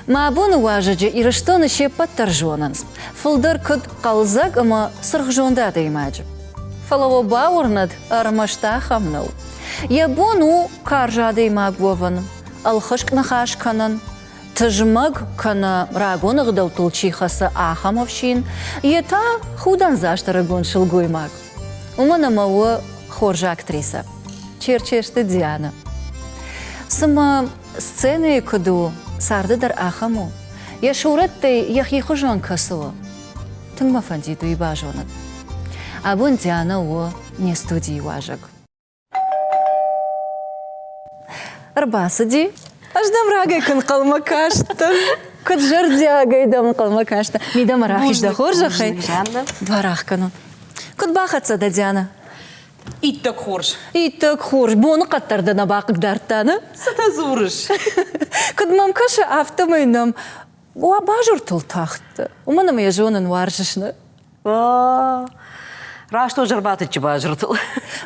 Мӕ абоны уазӕджы Ирыстоны се ппӕт дӕр зонынц, фылдӕр куыд хъӕлдзӕг ӕмӕ цыргъзонд адӕймаджы. Фӕлӕ уӕ бауырнӕд, ӕрмӕст ахӕм нӕу. Йӕ бон у карз адӕймаг уӕвын, ӕлхыскъ ныхас кӕнын, тызмӕг кӕнӕ рагон ӕгъдӕуттыл чи хӕцы, ахӕм ӕфсин, йе та худӕндзаст ӕрыгон сылгоймаг. Уымӕн ӕмӕ у хорз актрисӕ Черчесты Дианӕ. Цымӕ сценӕйы куыд у, царды дӕр ахӕм у? Йӕ сурӕттӕй йӕхи хуызӕн кӕцы у? Тынг мӕ фӕндид уый базонын. Абон Дианӕ у не студийы уазӕг. Ӕрбацыди. Ӕз дӕм рагӕй куы нхъӕлмӕ кастӕн. Куыд зӕрдиагӕй дӕм ӕнхъӕлмӕ кастӕн. Мидӕмӕ рахиз дӕ хорзӕхӕй. Дуар ӕхгӕнон. Куыд бахӕццӕ дӕ, Диана? Иттӕг хорз. Иттӕг хорз. Боныхъӕд дӕр дӕ нӕ бахъыгдардта, нӕ? Цытӕ дзурыс? Куыд мӕм кӕсы, афтӕмӕй нӕм уӕ базыртыл тахт. Уымӕн ӕмӕ йӕ зонын уарзыс, нӕ? Раст у зӕрватыччы базыртыл.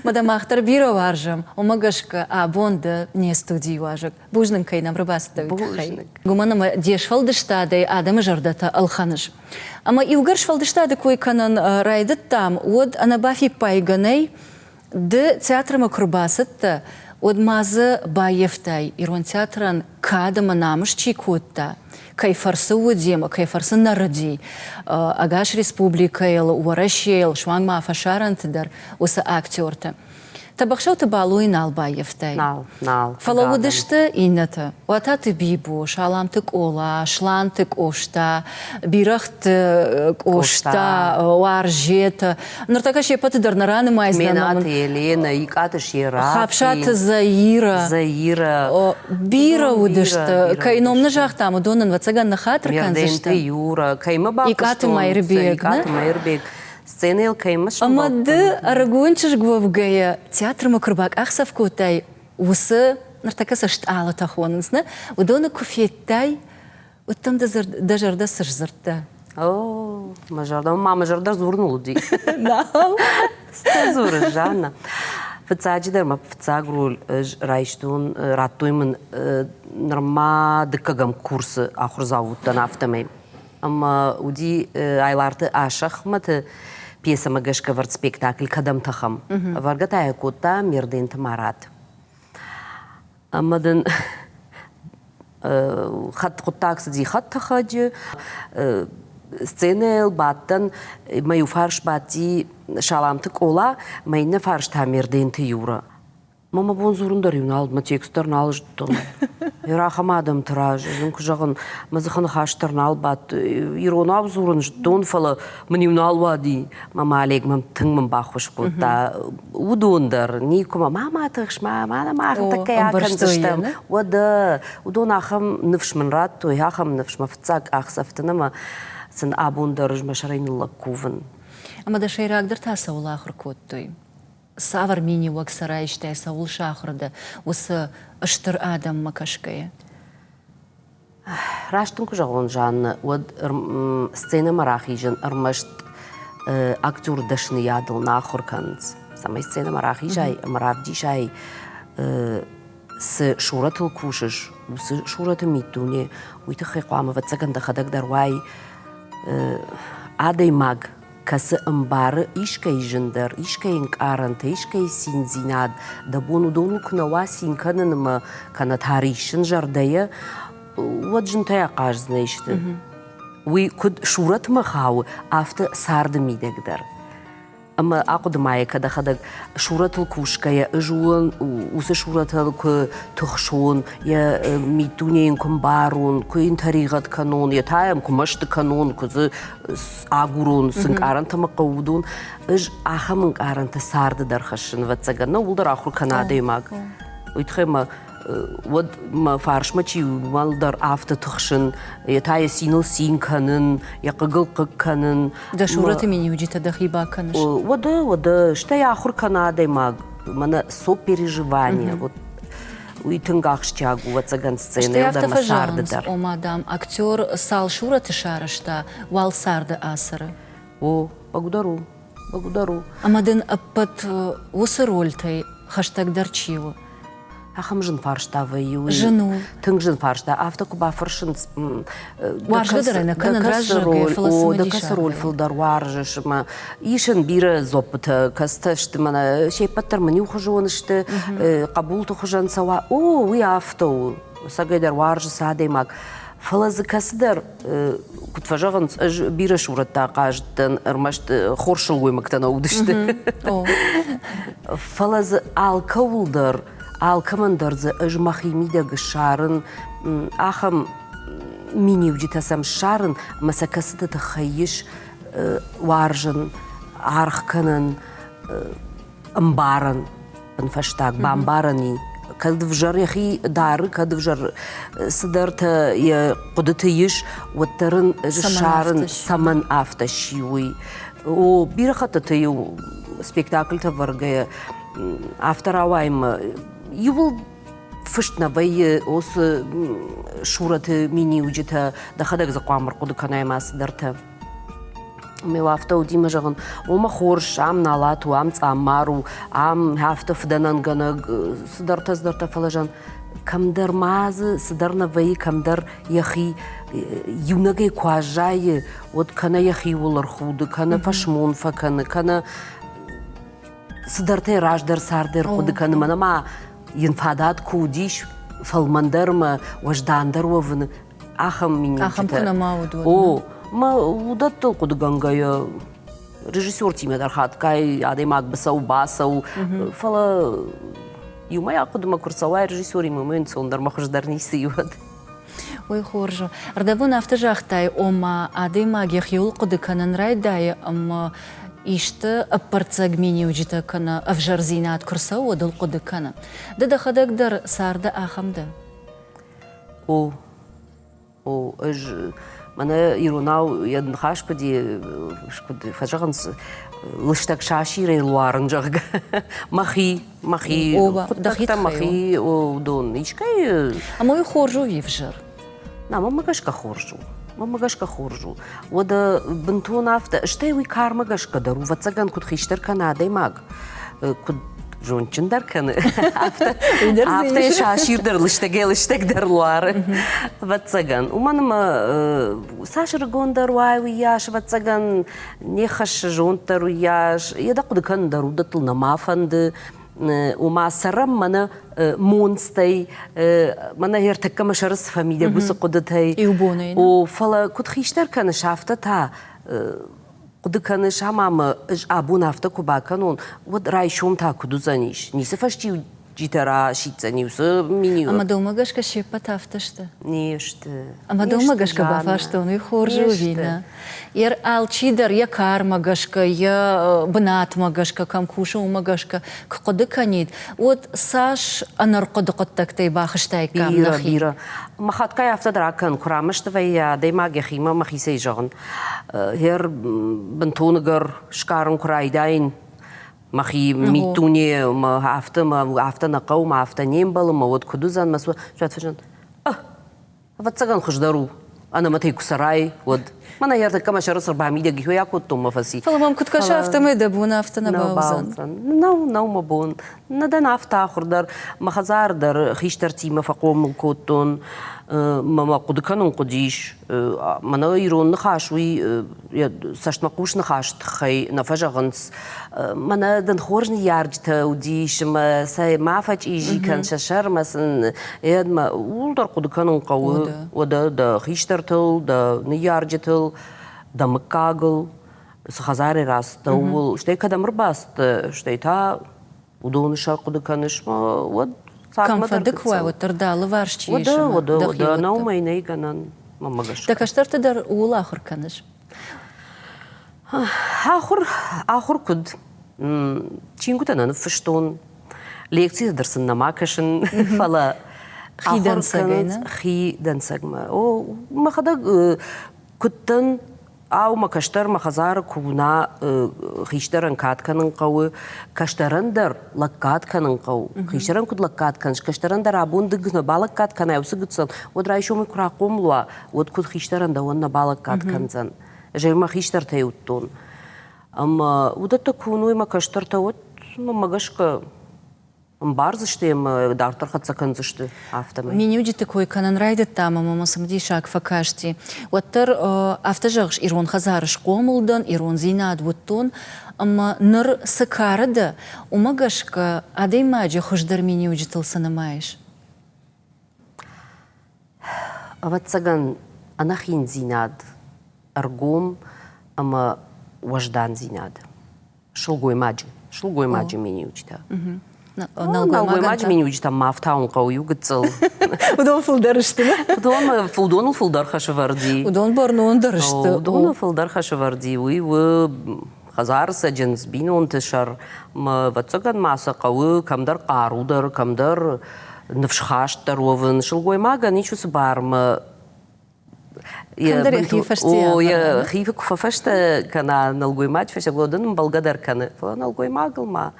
Мадам, мах дӕр бирӕ уарзӕм, уымӕ гӕсгӕ абон дӕ не студийы уазӕг. Бузныг, кӕй нӕм ӕрбацыдтӕ, уый тыххӕй. Уымӕн ӕмӕ де сфӕлдыстадӕй адӕмы зӕрдӕтӕ ӕлхӕныс. Ӕмӕ иугӕр сфӕлдыстады кой кӕнын райдыдтам, уӕд ӕнӕбафиппайгӕ нӕй, Ды театрмӕ куы рбацыдтӕ, уӕд ма дзы баййӕфтай, ирон театрӕн кад ӕмӕ намыс чи кодта, кӕй фӕрцы уыди ӕмӕ кӕй фӕрцы нӕрыди ӕгас республикӕйыл, Уӕрӕсейыл, суанг ма фӕсарӕнты дӕр уыцы актертӕ. Тӕбӕхсӕуты Балойы нал баййӕфтай. Нал, нал. Фӕлӕ уыдысты иннӕтӕ. Уататы Бибо, Саламты Къола, Сланты Къоста, Бирӕгъты Къоста, Уарзетӕ. Ныртӕккӕ се ппӕты дӕр нӕ ранымайдзынӕн. Менаты Еленӕ, Икъаты Сера. Хапсаты Заира. Заира. Бирӕ уыдысты. Кӕй ном нӕ загътам, уыдон ӕвӕццӕгӕн ныххатыр кӕндзысты. Мерденты Юра, кӕимӕ бакуыстон. Икъаты Майырбег. Икъаты Майырбег. Сценӕйыл кӕимӕ Ӕмӕ ды ӕрыгон чызг уӕвгӕйӕ театрмӕ куы рбакъахдзӕф кодтай, уыцы ныртӕккӕ сӕ стъалытӕ хонынц, нӕ? Уыдоны куы федтай, уӕд дӕм дӕ зӕрдӕ цы сдзырдта? О, мӕ зӕрдӕ, ма мӕ зӕрдӕ дзурыныл уыди. Нал. Цы дзурыс, Жанна? Фыццаджыдӕр мӕ фыццаг роль ӕз райстон, радтой мын нырма дыккӕгӕм курсы ахуырдзау уыдтӕн, афтӕмӕй. Ӕмӕ уыди Айларты Асӕхмӕты пьесӕмӕ гӕсгӕ ӕвӕрд спектакль «Кӕдӕм тӕхӕм». Ӕвӕргӕ та йӕ кодта Мерденты Марат. Ӕмӕ дын хъуыддаг цыди хӕдтӕхӕджы, сценӕйыл бадтӕн, мӕ иу фарс бадти Саламты Къола, мӕ иннӕ фарс та Мерденты Юра. Мӕ мӕ бон дзурын дӕр-иу нал, мӕ текст дӕр нал зыдтон. Ахӕм адӕмты раз, ӕз куы зӕгъын, мӕ дзыхы ныхас дӕр нал бадт. Иронау дзурын зыдтон, фӕлӕ мын-иу нал уади. Мӕ Олег мӕм тынг мын баххуыс кодта. Уыдон дӕр никуы ма, ма ма тыхс, ма ма мах тӕккӕ акӕндзыстӕм. Уӕдӕ уыдон ахӕм ныфс мын радтой, ахӕм ныфс мӕ фыццаг къахдзӕфты ӕмӕ сын абон дӕр ӕз мӕ сӕрӕй ныллӕг кувын. Ӕмӕ дӕ сӕйрагдӕр та цӕуыл ахуыр кодтой? Цавӕр миниуӕг сӕ райстай, цӕуыл сахуыр дӕ, уыцы стыр адӕммӕ кӕсгӕйӕ? Раст дын куы зӕгъон, Жанна, уӕд сценӕмӕ рахизын ӕрмӕст актеры дӕсныйадыл нӕ ахуыр кӕнынц. Цӕмӕй сценӕмӕ рахизай ӕмӕ равдисай, цы сурӕтыл кусыс, уыцы сурӕты миддуне, уый тыххӕй хъуамӕ, ӕвӕццӕгӕн, дӕхӕдӕг дӕр уай адӕймаг, кӕцы ӕмбары искӕй зын дӕр, искӕй ӕнкъарӕнтӕ, искӕй циндзинад, дӕ бон уыдоныл куы нӕ уа цин кӕнын ӕмӕ кӕнӕ та риссын зӕрдӕйӕ, уӕд зынтӕй ахъаздзынӕ исты. Уый куыд сурӕтмӕ хауы, афтӕ царды мидӕг дӕр. Ӕмӕ ахъуыды ма йӕ кӕ дӕхӕдӕг, сурӕтыл кусгӕйӕ ӕз уыцы сурӕтыл куы тыхсон, йӕ миддуне йын куы мбарон, куы йын тӕригъӕд кӕнон, йӕ та йӕм куы мӕсты кӕнон, куы дзы агурон, цы ӕнкъарӕнтӕ мӕ хъӕуы, уыдон, ӕз ахӕм ӕнкъарӕнтӕ царды дӕр хӕссын, ӕвӕццӕгӕн, нӕ ууыл дӕр ахуыр кӕны адӕймаг. Уый тыххӕй мӕ уӕд мӕ фарсмӕ чи у, уымӕл дӕр афтӕ тыхсын, йӕ та йӕ циныл цин кӕнын, йӕ хъыгыл хъыг кӕнын. Дӕ сурӕты миниуджытӕ дӕхи бакӕныс? Уӕдӕ, уӕдӕ, стӕй ахуыр кӕны адӕймаг, мӕнӕ сопереживание, вот уый тынг ахсджиаг у, ӕвӕццӕгӕн, сценӕйыл дӕр ӕмӕ царды дӕр. Ома, дам, актер цал сурӕты сарӕзта, уал царды ацӕры. О, бӕгуыдӕр у. Бӕгуыдӕр у. Ӕмӕ дын ӕппӕт уыцы рольтӕй хӕстӕгдӕр чи у? Ахӕм зын фарста вӕййы уый. Зын у. Тынг зын фарста. Афтӕ куы бафӕрсынц, Уарзгӕ дӕр ӕнӕ кӕнын раззагӕй, фӕлӕ дӕ кӕцы роль фылдӕр уарзыс ӕмӕ ис ын бирӕ дзуаппытӕ, кӕцытӕ сты мӕнӕ се ппӕт дӕр мын иухуызон сты, хъӕбулты хуызӕн цӕуа. О, уый афтӕ у. Цӕгӕйдӕр уарзы цы адӕймаг. Фӕлӕ дзы кӕцыдӕр, куыд фӕзӕгъынц, ӕз бирӕ сурӕттӕ ахъазыдтӕн, ӕрмӕст хорз сылгоймӕгтӕ нӕ уыдысты. Фӕлӕ дзы алкӕуыл дӕр, алкӕмӕн дӕр дзы ӕз мӕхи мидӕг ссарын ахӕм миниуджытӕ сӕм ссарын, ӕмӕ сӕ кӕцыты тыххӕй ис уарзын, аргъ кӕнын, ӕмбарын. Фӕстаг бамбарӕн и, кӕд ӕвзӕр йӕхи дары, кӕд ӕвзӕр цыдӕртӕ йӕ хъуыдыты ис, уӕддӕр ын ссарын, цӕмӕн афтӕ сси, уый. О, бирӕ хӕттыты-иу спектакльтӕ вӕргӕйӕ афтӕ рауайы мӕ иууыл фыст нӕ вӕййы уыцы сурӕты миниуджытӕ, дӕхӕдӕг дзы хъуамӕ ӕрхъуыды кӕнай ма цыдӕртӕ. Ӕмӕ афтӕ уыди мӕ зӕгъын, омӕ хорз, ам налат у, ам цъаммар у, ам афтӕ фыдӕнӕнгӕнӕг, цыдӕртӕ-цыдӕртӕ, фӕлӕ зӕгъын, кӕмдӕр ма дзы цыдӕр нӕ вӕййы, кӕмдӕр йӕхи иунӕгӕй куы аззайы, уӕд кӕнӕ йӕхиуыл ӕрхуды, кӕнӕ фӕсмон фӕкӕны, кӕнӕ цыдӕртӕ раздӕр царды ӕрхъуыды кӕны, мӕнӕ ма йын фадат куы уыдис фӕлмӕндӕр ӕмӕ уӕздандӕр уӕвыны, ахӕм миниуджытӕ. Ахӕм куы нӕма уыд, уӕд. О, мӕ уыдӕттыл хъуыдыгӕнгӕйӕ режиссертимӕ дӕр хатгай адӕймаг быцӕу бацӕуы, фӕлӕ иумӕйаг хъуыдымӕ куы рцӕуай режиссеримӕ, уымӕй ӕнцондӕр мӕ хуыздӕр ницы и уӕд. Уый хорз у. Ӕрдӕбон афтӕ загътай, ома адӕймаг йӕхиуыл хъуыды кӕнын райдайы ӕмӕ исты ӕппӕрццӕг миниуджытӕ кӕнӕ ӕвзӕрдзинад куы рцӕуы, уӕд ыл хъуыды кӕны. Ды дӕхӕдӕг дӕр царды ахӕм дӕ? О, о, ӕз мӕнӕ иронау йӕ ныхас куыд куыд фӕзӕгъынц, лыстӕг сасирӕй луарын, зӕгъгӕ, мӕхи, мӕхи хъуыддӕгтӕ, мӕхи уыдон искӕй. Ӕмӕ уый хорз у ӕви ӕвзӕр? Нӕ, мӕнмӕ гӕсгӕ хорз у. Мӕнмӕ гӕсгӕ хорз у. Уӕдӕ бынтон афтӕ, стӕй уый кармӕ гӕсгӕ дӕр у, ӕвӕццӕгӕн, куыд хистӕр кӕны адӕймаг, куыд зондджындӕр кӕны, афтӕ афтӕ йӕ сасир дӕр лыстӕгӕй-лыстӕгдӕр луары, ӕвӕццӕгӕн. Уымӕн ӕмӕ цас ӕрыгондӕр уай, уыйас, ӕвӕццӕгӕн, не ххӕссы зонд дӕр уыйас, йӕ дӕ хъуыды кӕнын дӕр уыдӕттыл нӕма фӕнды. Ома цӕрӕм мӕнӕ монцтӕй, мӕнӕ ӕртӕккӕ мӕ сӕры цы фӕмидӕг, уыцы хъуыдытӕй. Иу бонӕй. О, фӕлӕ куыд хистӕр кӕныс, афтӕ та хъуыды кӕныс, ӕмӕ мӕ ӕз абон афтӕ куы бакӕнон, уӕд райсом та куыд уыдзӕнис? Ницы фӕстиуджытӕ расиддзӕни уыцы миниуӕг. Ӕмӕ дӕумӕ гӕсгӕ се ппӕт афтӕ сты? Не сты. Ӕмӕ дӕумӕ гӕсгӕ бафарстон, уый хорз у ӕви нӕ? Йе алчидӕр йӕ кармӕ гӕсгӕ, йӕ бынатмӕ гӕсгӕ, кӕм кусы, уымӕ гӕсгӕ куы хъуыды кӕнид, уӕд цас ӕнӕрхъуыды хъуыддӕгтӕй бахызтаиккам Бирӕ, нӕхи? бирӕ. Мӕ хатгай афтӕ дӕр акӕн, куы рамӕсты вӕййы адӕймаг йӕхимӕ мӕхицӕй зӕгъын. Гъер бынтон ӕгӕр сгарын куы райдаин, мӕхи миддуне мӕ афтӕ мӕ афтӕ нӕ хъӕуы, мӕ афтӕ не мбӕлы, мӕ уӕд куыд уыдзӕн, мӕ фӕзын. Ӕвӕццӕгӕн хуыздӕр у, ӕнӕмӕтӕй куы цӕрай, уӕд. Мӕнӕ йӕ ӕртӕккӕ мӕ сӕры сӕр бамидӕг и, акодтон мӕ фӕци. Фӕлӕ мӕм куыд кӕсы, афтӕмӕй дӕ бон афтӕ нӕ бауыдзӕн. Нӕу, нӕу мӕ бон. Нӕ дӕн афтӕ ахуыр дӕр. Мӕ хӕдзар дӕр хистӕртимӕ фӕхъомыл кодтон. Мӕ мӕ хъуыды кӕнын хъуыдис. Мӕнӕ ирон ныхас уый йӕ цӕстмӕхъус ныхасы тыххӕй нӕ фӕзӕгъынц. Мӕнӕ дын хорз ныййарджытӕ уыдис ӕмӕ сӕ ма фӕчъизи кӕн сӕ сӕрмӕ сын ӕмӕ ууыл дӕр хъуыды кӕнын хъӕуы. Уӕдӕ дӕ хистӕртыл, дӕ ныййарджытыл, дӕ мыггагыл, цы хӕдзарӕй рацыдтӕ, ууыл. Стӕй кӕдӕм ӕрбацыдтӕ, стӕй та уыдоны сӕр хъуыды кӕныс, уӕд Кӕмфӕнды куы уай, уӕддӕр дӕ алыварс чи ис ӕмӕ дӕхи Нӕумӕ нӕй гӕнӕн, мӕнмӕ гӕсгӕ. Дӕ кӕстӕрты дӕр ууыл ахуыр кӕныс? Ахуыр, ахуыр куыд? Чингуытӕ нӕ ныффыстон, лекцитӕ дӕр сын нӕма кӕсын, фӕлӕ хи дӕнцӕгӕй, нӕ? Хи дӕнцӕгмӕ. О, мӕхӕдӕг куыд дӕн, Ау, мӕ кӕстӕр мӕ хӕдзары куы уына, хистӕрӕн кад кӕнын хъӕуы, кӕстӕрӕн дӕр лӕггад кӕнын хъӕуы. Хистӕрӕн куыд лӕггад кӕныс, кӕстӕрӕн дӕр абон ды нӕ балӕггад кӕнай уыцы гыццыл, уӕд райсомы куы рахъомыл уа, уӕд куыд хистӕрӕн дӕуӕн нӕ балӕггад кӕндзӕн. Ӕз ӕй мӕ хистӕртӕй уыдтон. Ӕмӕ уыдӕттӕ куы уыной мӕ кӕстӕртӕ, уӕд мӕ гӕсгӕ. Ӕмбардзысты ӕмӕ дарддӕр хӕццӕ кӕндзысты афтӕмӕй. Миниуджыты кой кӕнын райдыдтам ӕмӕ мӕ цымыдисаг фӕкасти. Уӕддӕр афтӕ зӕгъыс, ирон хӕдзары схъомыл дӕн, ирондзинад уыдтон, ӕмӕ ныр цы кары дӕ, уымӕ гӕсгӕ адӕймаджы хуыздӕр миниуджытыл цы нымайыс? Ӕвӕццӕгӕн, ӕнӕхиндзинад, ӕргом ӕмӕ уӕздандзинад. Сылгоймаджы, сылгоймаджы миниуджытӕ. Нӕлгоймаджы миниуджытӕм ма ӕфтауын хъӕуы иу гыццыл. Уыдон фылдӕр сты. Уыдон, уыдоныл фылдӕр хӕс ӕвӕрди. Уыдон бӕрнондӕр сты. Уыдоныл фылдӕр хӕс ӕвӕрди. Уый у хӕдзары цӕджындз, бинонты сӕр. Мӕ, ӕвӕццӕгӕн ма сӕ хъӕуы кӕмдӕр хъару дӕр, кӕмдӕр ныфсхаст дӕр уӕвын. Сылгоймагӕн ис уыцы бар мӕ Кӕмдӕр йӕхи фӕстейӕ. О, йӕхи куы фӕфӕстӕ кӕна нӕлгоймаджы фӕстӕ, уӕд ын ӕмбӕлгӕ дӕр кӕны. Фӕлӕ нӕлгоймагыл ма.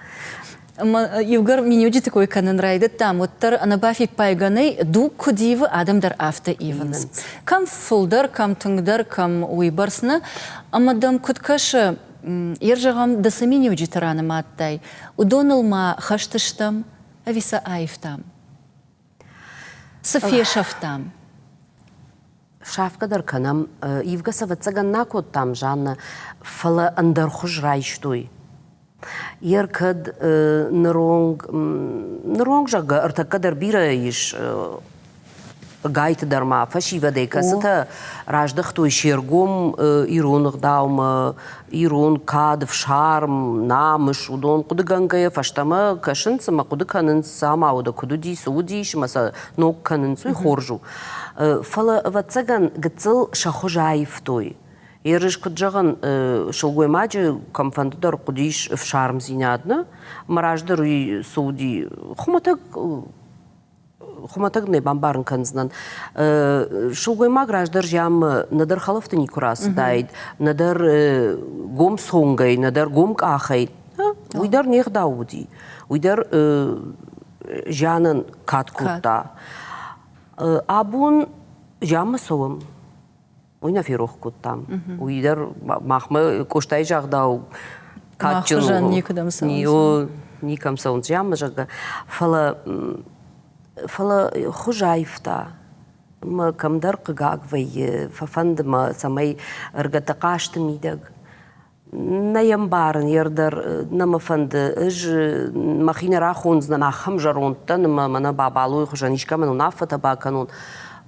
Ӕмӕ иугӕр миниуджыты кой кӕнын райдыдтам, уӕддӕр ӕнӕбафиппайгӕ нӕй, дуг куыд ивы, адӕм дӕр афтӕ ивынц. Кӕм фылдӕр, кӕм тынгдӕр, кӕм уыйбӕрц нӕ. Ӕмӕ дӕм куыд кӕсы, ер зӕгъӕм, ды цы миниуджыты ранымадтай, уыдоныл ма хӕст стӕм ӕви сӕ аивтам? Цы фесӕфтам? Сафгӕ дӕр кӕнӕм, ивгӕ сӕ ӕвӕццӕгӕн нӕ кодтам, Жаннӕ, фӕлӕ ӕндӕр хуыз райстой. Ер кӕд ныронг, ныронг, зӕгъгӕ, ӕртӕккӕ дӕр бирӕ ис гайты дӕр ма фӕсивӕдӕй, кӕцытӕ раздӕхтой се ргом ирон ӕгъдаумӕ, ирон кад, ӕфсарм, намыс, уыдон хъуыдыгӕнгӕйӕ фӕстӕмӕ кӕсынц ӕмӕ хъуыды кӕнынц, цы ама уыд, куыд уыди, цы уыдис ӕмӕ сӕ ног кӕнынц, уый хорз у. Фӕлӕ, ӕвӕццӕгӕн, гыццыл сӕ хуыз аивтой. Ерыс, куыд зӕгъын, сылгоймаджы кӕмфӕнды дӕр хъуыдис ӕфсармдзинад, нӕ? Мӕ раздӕр уый цы уыди, хуымӕтӕг хуымӕтӕг нӕ бамбарын кӕндзынӕн. Сылгоймаг раздӕр зианмӕ нӕдӕр хӕлӕфты никуы рацыдаид, нӕдӕр гом цонгӕй, нӕдӕр гом къахӕй. Уый дӕр не гъдау уыди. Уый дӕр зианӕн кад кодта. Абон зианмӕ цӕуӕм. Уый нӕ ферох кодтам. Уый дӕр махмӕ Къостайы загъдау кадджын у. Никуыдӕм цӕуынц. Никӕм цӕуынц зианмӕ, зӕгъгӕ. Фӕлӕ, фӕлӕ хуыз аивта. Мӕ кӕмдӕр хъыгаг вӕййы, фӕфӕнды мӕ, цӕмӕй ӕргӕтӕ хъазты мидӕг Нӕ йӕ мбарын, йе рдӕр нӕ мӕ фӕнды. Ӕз мӕхи нӕ рахондзынӕн ахӕм зӕронд дӕн ӕмӕ мӕнӕ Бабалойы хуызӕн искӕмӕн уынаффӕтӕ бакӕнон.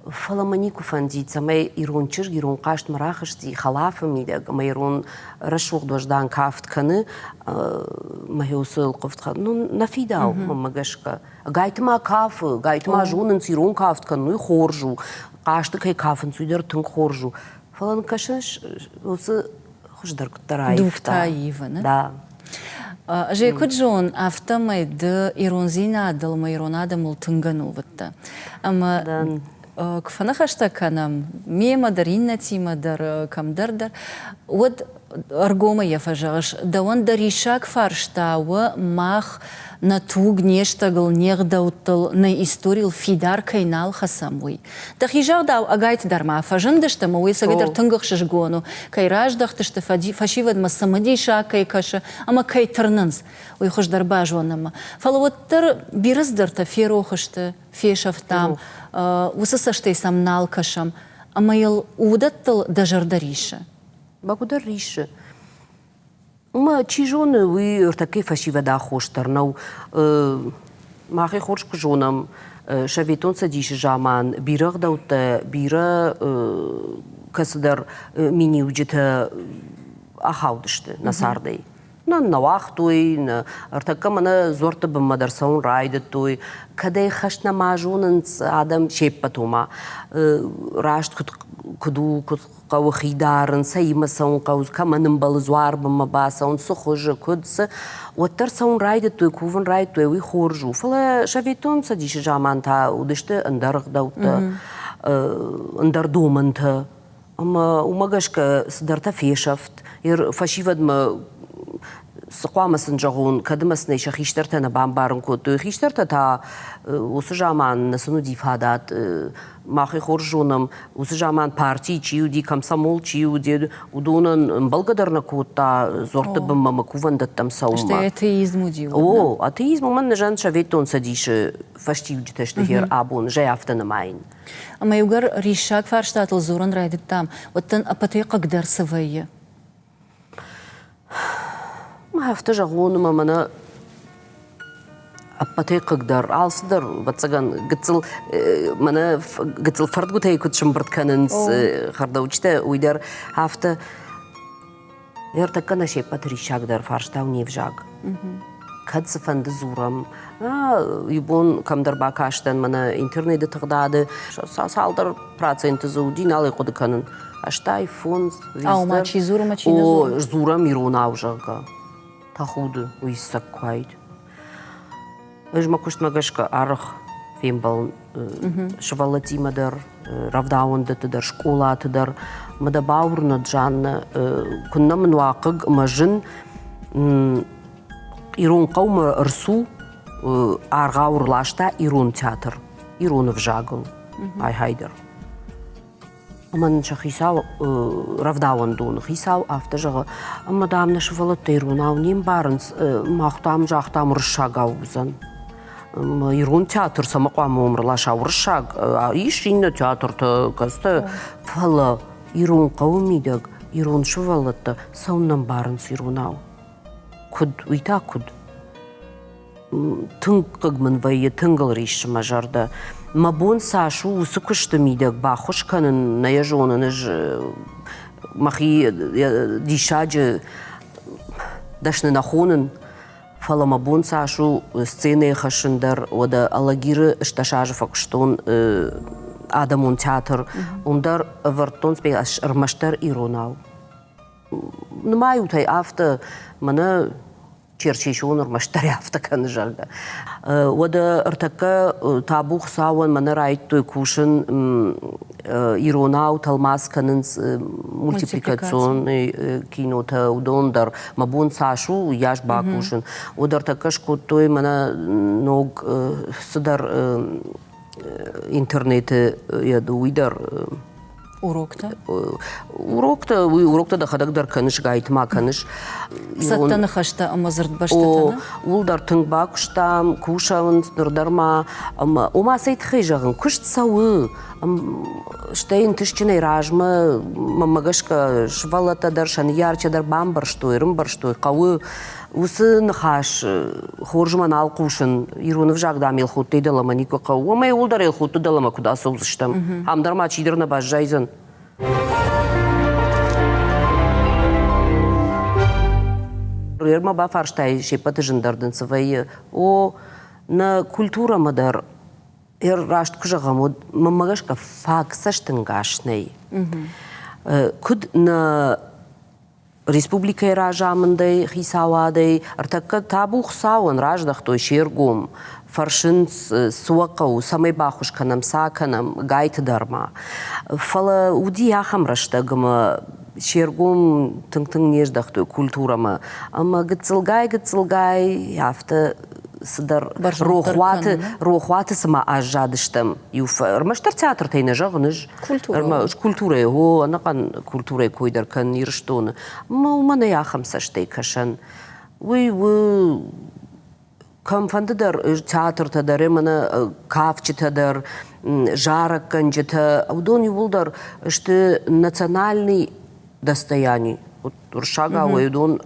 Фӕлӕ мӕ никуы фӕндид, цӕмӕй ирон чызг ирон хъазтмӕ рахызти хӕлафы мидӕг ӕмӕ ирон рӕсугъд уӕздан кафт кӕны мӕ уыцы ӕлхъывд ну, нӕ фидауы мӕнмӕ гӕсгӕ. Гайтма кафы, гайтма зонынц ирон кафт кӕнын, уый хорз у. Хъазты кӕй кафынц, уый дӕр тынг хорз у. Фӕлӕ нын кӕсыс, уыцы хуыздӕр куыддӕр аивта. Дугтӕ ивыны. Да. Ӕз ӕй куыд зонын, афтӕмӕй ды ирондзинадыл ӕмӕ ирон адӕмыл тынг ӕнувыд дӕ. Ӕмӕ куы фӕныхӕстӕ кӕнӕм мемӕ дӕр, иннӕтимӕ дӕр, кӕмдӕр дӕр, уӕд ӕргомӕй йӕ фӕзӕгъыс, дӕуӕн дӕ риссаг фарста у мах нӕ туг, не стӕгыл, не гъдӕуттыл, нӕ историйыл фидар кӕй нал хӕцӕм, уый. Дӕхи загъдау, ӕгайтт дӕр ма фӕзындысты ӕмӕ уый ӕцӕгӕйдӕр тынг ӕхсызгон у, кӕй раздӕхтысты, фӕсивӕдмӕ цымыдисаг кӕй кӕсы ӕмӕ кӕй тырнынц, уый хуыздӕр базонынмӕ. Фӕлӕ уӕддӕр бирӕ цыдӕртӕ ферох сты, фесӕфтам, уыцы цӕстӕй сӕм нал кӕсӕм, ӕмӕ йыл уыдӕттыл дӕ зӕрдӕ риссы. Бӕгуыдӕр риссы. Уымӕ, чи зоны, уый ӕртӕккӕйы фӕсивӕд аххос дӕр нӕу. Мах ӕй хорз куы зонӕм, Советон Цӕдисы заман бирӕ ӕгъдӕуттӕ, бирӕ кӕцыдӕр миниуджытӕ ахаудысты нӕ цардӕй. Нӕ нӕ уагътой, нӕ ӕртӕккӕ мӕнӕ дзуӕртты бынмӕ дӕр цӕуын райдыдтой. Кӕд ӕй хӕст нӕма зонынц адӕм се ппӕт, ома раст куыд куыд у, куыд хъӕуы хи дарын, цӕимӕ цӕуын хъӕуы, кӕмӕн ӕмбӕлы дзуар бынмӕ бацӕуын, цы хуызы, куыд, цы. Уӕддӕр цӕуын райдыдтой, кувын райдыдтой, уый хорз у. Фӕлӕ Советон Цӕдисы заман та уыдысты ӕндӕр ӕгъдӕуттӕ, ӕндӕр домӕнтӕ. Ӕмӕ уымӕ гӕсгӕ цыдӕртӕ фесӕфт. Фӕсивӕдмӕ Цы хъуамӕ сын зӕгъон, кӕд ӕмӕ сын ӕй сӕ хистӕртӕ нӕ бамбарын кодтой. Хистӕртӕ та уыцы заман нӕ сын уыди фадат, мах ӕй хорз зонӕм, уыцы заман партийы чи уыди, комсомол чи уыди, уыдонӕн ӕмбӕлгӕ дӕр нӕ кодта дзуӕртты бынмӕ мӕ кувӕндӕттӕм цӕуынмӕ. Стӕй атеизм уыди. О, атеизм уымӕн нызӕн Советон Цӕдисы фӕстиуджытӕ сты гъер абон, зӕй афтӕ нымайын. Ӕмӕ иугӕр риссаг фарстатыл дзурын райдыдтам, уӕд дын ӕппӕтӕй хъыгдӕр цы вӕййы? Афтӕ зӕгъон, ӕмӕ мӕнӕ ӕппӕтӕй хъыгдӕр, алцыдӕр, ӕвӕццӕгӕн, гыццыл мӕнӕ гыццыл фӕрдгуытӕй куыд сымбырд кӕнынц хӕрдӕуджытӕ, уый дӕр афтӕ. Ӕртӕккӕ нӕ се ппӕты риссагдӕр фарста у не взаг. Кӕд цыфӕнды дзурӕм, иу бон кӕмдӕр бакастӕн мӕнӕ интернеты тыгъдады, цалдӕр проценты дзы уыди, нал ӕй хъуыды кӕнын. 85. Ау, ма чи дзуры, ма чи нӕ дзуры? О, сдзурӕм иронау, зӕгъгӕ. Тӕхуды, уый цӕг куы уаид. Ӕз мӕ куыстмӕ гӕсгӕ арӕх фембӕлын сывӕллӕттимӕ дӕр, рӕвдауӕндӕтты дӕр, скъолаты дӕр. Мӕ дӕ бауырнӕд, Жаннӕ, куыннӕ мын уа хъыг ӕмӕ зын, ирон хъӕумӕ ӕрцу, аргъау ӕрласта ирон театр, ирон ӕвзагыл, ай-гьайдӕр. Ӕмӕ нын сӕ хицау рӕвдауӕндоны хицау афтӕ зӕгъы, ӕмӕ, дам, нӕ сывӕллӕттӕ иронау не мбарынц, мах, дам, загътам, уырыссагау уыдзӕн. Ирон театр цӕмӕ хъуамӕ уым ӕрласа уырыссаг, ис иннӕ театртӕ, кӕцытӕ, фӕлӕ ирон хъӕуы мидӕг ирон сывӕллӕттӕ цӕуылнӕ ӕмбарынц иронау? Куыд, уый та куыд? Тынг хъыг мын вӕййы, тынг ыл риссы мӕ зӕрдӕ. Мӕ бон цас у уыцы куысты мидӕг баххуыс кӕнын, нӕ йӕ зонын ӕз мӕхи диссаджы дӕсны нӕ хонын, фӕлӕ мӕ бон цас у сценӕйы хӕссын дӕр, уӕдӕ Алагиры 18 азы фӕкуыстон адӕмон театр, уым дӕр ӕвӕрдтон ӕрмӕстдӕр иронау. Нымайут ӕй афтӕ, мӕнӕ Черчесион ӕрмӕстдӕр афтӕ кӕны, зӕгъгӕ. Уӕдӕ ӕртӕккӕ табу Хуыцауӕн мӕнӕ райдыдтой кусын иронау тӕлмац кӕнынц мультипликационный кинотӕ, уыдон дӕр мӕ бон цас у, уыйас бакусын. Уӕд ӕртӕккӕ скодтой мӕнӕ ног цыдӕр интернеты уый дӕр Уроктӕ? Уроктӕ, уый уроктӕ дӕхӕдӕг дӕр кӕныс, гайд ма кӕныс. Цӕттӕ ныхӕстӕ ӕмӕ дзырдбӕстытӕ, нӕ? Ууыл дӕр тынг бакуыстам, кусӕнц ныр дӕр ма. Ӕмӕ ома цӕй тыххӕй зӕгъын, куыст цӕуы, стӕй ӕнтыстджынӕй размӕ, мӕнмӕ гӕсгӕ, сывӕллӕттӕ дӕр, сӕ ныййарджытӕ дӕр бамбӕрстой, ӕрӕмбӕрстой, хъӕуы уыцы ныхас хорзмӕ нал хъусын, ирон ӕвзаг, дам, Елхоттӕй дӕлӕмӕ никуы хъӕуы. Уымӕй иууылдӕр Елхотты дӕлӕмӕ куыд ацӕудзыстӕм? Ам дӕр ма чидӕр нӕ баззайдзӕн. Ма бафарстай, се ппӕты зындӕр дын цы вӕййы? О, нӕ культурӕмӕ дӕр раст куы зӕгъӕм, уӕд мӕнмӕ гӕсгӕ фаг цӕстӕнгас нӕй. Куыд нӕ Республикӕйы разамындӕй, хицауадӕй ӕртӕккӕ табу Хуыцауӕн раздӕхтой се ргом, фӕрсынц, цы уӕ хъӕуы, цӕмӕй баххуыс кӕнӕм, цы акӕнӕм, гайты дӕр ма. Фӕлӕ уыди ахӕм рӕстӕг, ӕмӕ се ргом тынг-тынг не здӕхтой культурӕмӕ. Ӕмӕ гыццылгай-гыццылгай афтӕ цыдӕр рохуаты, рохуаты цыма аззадыстӕм. Иу ӕрмӕстдӕр театртӕй нӕ зӕгъын ӕз. Культурӕйы, о, ӕнӕхъӕн культурӕйы кой дӕр кӕн Ирыстоны. Ӕмӕ уымӕн ӕй ахӕм цӕстӕй кӕсӕн. Уый у кӕмфӕнды дӕр театртӕ дӕр, ӕмӕ кафджытӕ дӕр, зарӕггӕнджытӕ, уыдон иууылдӕр сты национальный достояние. Уырыссагау уыдон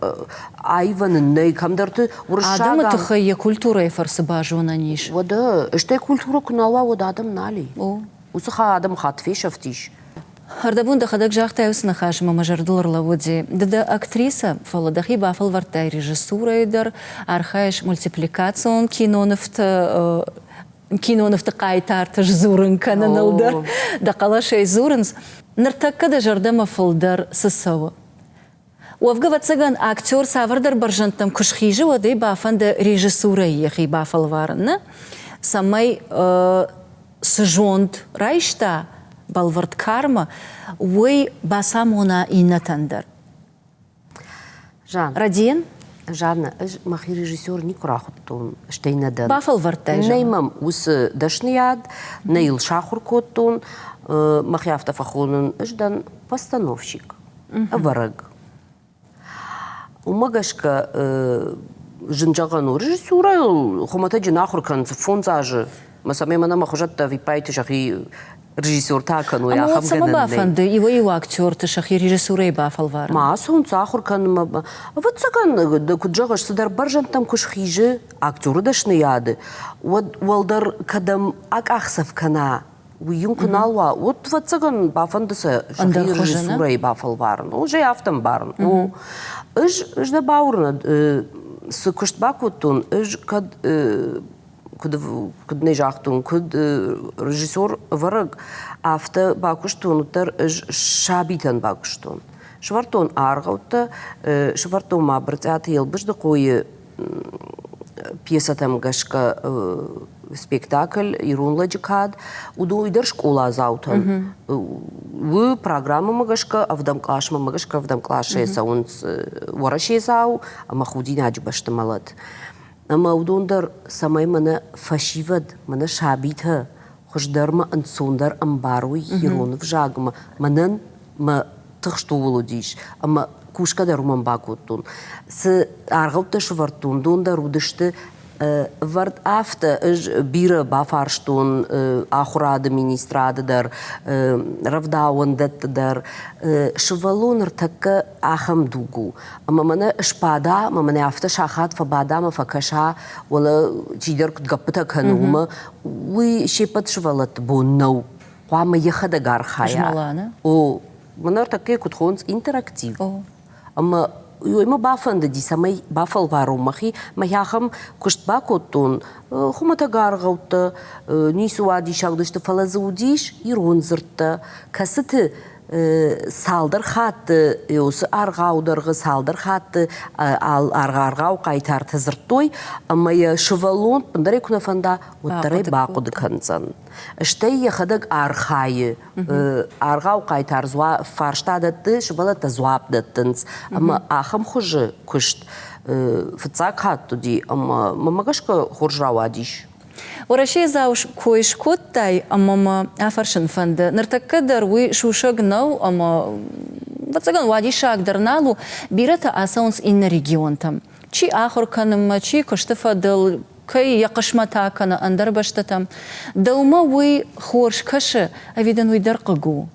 аивӕн ын нӕй кӕмдӕрты уырыссагау. Адӕмы тыххӕй йӕ культурӕйы фӕрцы базонӕн ис. Уӕдӕ, стӕй культурӕ куы нал уа, уӕд адӕм нал и. Уыцы адӕмы хатт фесӕфтис. Ӕрдӕбон дӕхӕдӕг загътай уыцы ныхас ӕмӕ мӕ зӕрдыл ӕрлӕууыди. Ды дӕ актрисӕ, фӕлӕ дӕхи бафӕлвӕрдтай режиссурӕйы дӕр, архайыс мультипликацион кинонывты кинонывты хъайтарты сдзурын кӕныныл дӕр дӕ хъӕлӕсӕй дзурынц. Ныртӕккӕ дӕ зӕрдӕмӕ фылдӕр цы цӕуы? Уӕвгӕ, ӕвӕццӕгӕн, актер цавӕрдӕр бӕрзӕндтӕм куы схизы, уӕд ӕй бафӕнды режиссурӕйы йӕхи бафӕлварын, нӕ? Цӕмӕй цы зонд райста бӕлвырд кармӕ, уый бацамона иннӕтӕн дӕр. Жан. Радиен? Жанна, ӕз мӕхи режиссер никуы рахуыдтон, стӕй нӕ дӕн. Бафӕлвӕрдтай? Нӕй мӕм уыцы дӕсныйад, нӕ йыл сахуыр кодтон. Мӕхи афтӕ фӕхонын, ӕз дӕн постановщик, ӕвӕрӕг. Уымӕ гӕсгӕ зын зӕгъӕн у, режиссурӕйыл хуымӕтӕджы нӕ ахуыр кӕнынц 5 азы. Мӕ цӕмӕй мӕнӕ мӕ хуызӕттӕ ӕвиппайты сӕхи режиссертӕ кӕной, Ӕмӕ ахӕм уӕд цӕмӕ гӕнӕн нӕй. бафӕнды иуӕй-иу актерты сӕхи режиссурӕйы бафӕлварын? Ма ацӕуынц ахуыр кӕнынмӕ. Ӕвӕццӕгӕн, ды куыд зӕгъыс, цыдӕр бӕрзӕндтӕм куы схизы актеры дӕсныйады, уӕд уӕлдӕр кӕдӕм акъахдзӕф кӕна, уый йын куы нал уа, уӕд, ӕвӕццӕгӕн, бафӕнды сӕ сӕхи режиссурӕйы бафӕлварын. О, ӕз ӕй афтӕ ӕмбарын. О, ӕз, ӕз дӕ бауырнӕд, цы куыст бакодтон, ӕз кӕд куыд, куыд нӕ загътон, куыд режиссер-ӕвӕрӕг, афтӕ бакуыстон, уӕддӕр ӕз сабитӕн бакуыстон. Сӕвӕрдтон аргъӕуттӕ, сӕвӕрдтон ма Брытъиаты Елбыздыхъойы пьесӕтӕм гӕсгӕ спектакль «Ирон лӕджы кад», уыдон дӕр скъоладзаутӕн. Уый программӕмӕ гӕсгӕ ӕвдӕм къласмӕ гӕсгӕ ӕвдӕм къласӕй цӕуынц уӕрӕседзау ӕмӕ худинаджы бӕсты мӕлӕт. Ӕмӕ уыдон дӕр, цӕмӕй мӕнӕ фӕсивӕд, мӕнӕ сабитӕ хуыздӕрмӕ ӕнцондӕр ӕмбарой ирон ӕвзагмӕ, мӕнӕн мӕ тыхст ууыл уыдис ӕмӕ кусгӕ дӕр уымӕн бакодтон. Цы аргъӕуттӕ сӕвӕрдтон, уыдон дӕр уыдысты ӕвӕрд афтӕ. Ӕз бирӕ бафарстон ахуырады министрады дӕр, рӕвдауӕндӕтты дӕр. Сывӕллон ныртӕккӕ ахӕм дуг у, ӕмӕ мӕнӕ сбада, ӕмӕ мӕнӕ афтӕ сахат фӕбада ӕмӕ фӕкӕса, уӕлӕ чидӕр куыд гӕппытӕ кӕны, уымӕ, уый се ппӕт сывӕллӕтты бон нӕу. Хъуамӕ йӕхӕдӕг архайа. Змӕла, нӕ? О, мӕнӕ ӕртӕккӕ куыд хонынц интерактив. Ӕмӕ уый бафӕндыди, цӕмӕй бафӕлварон мӕхи. Мӕхи ахӕм куыст бакодтон, хуымӕтӕг аргъӕуттӕ, ницы уадиссаг уыдысты, фӕлӕ дзы уыдис ирон дзырдтӕ, кӕцыты цалдӕр хатты уыцы аргъау дӕргъы цалдӕр хатты аргъау хъайтартӕ дзырдтой, ӕмӕ йӕ сывӕллон ӕндӕрӕй куы нӕ фӕнда, уӕддӕр ӕй бахъуыды кӕндзӕн. Стӕй йӕхӕдӕг архайы, аргъау хъайтар фарста дӕтты, сывӕллӕттӕ дзуапп дӕттынц. Ӕмӕ ахӕм хуызы куыст фыццаг хатт уыди, ӕмӕ мӕнмӕ гӕсгӕ хорз рауадис. Уӕрӕседзау кой скодтай ӕмӕ мӕ афӕрсын фӕнды, ныртӕккӕ дӕр уый сусӕг нӕу ӕмӕ, ӕвӕццӕгӕн, уадиссаг дӕр нал у, бирӕтӕ ацӕуынц иннӕ регионтӕм. Чи ахуыр кӕнынмӕ, чи куысты фӕдыл, кӕй йӕ хъысмӕт акӕны ӕндӕр бӕстӕтӕм. Дӕумӕ уый хорз кӕсы ӕви дын уый дӕр хъыг у?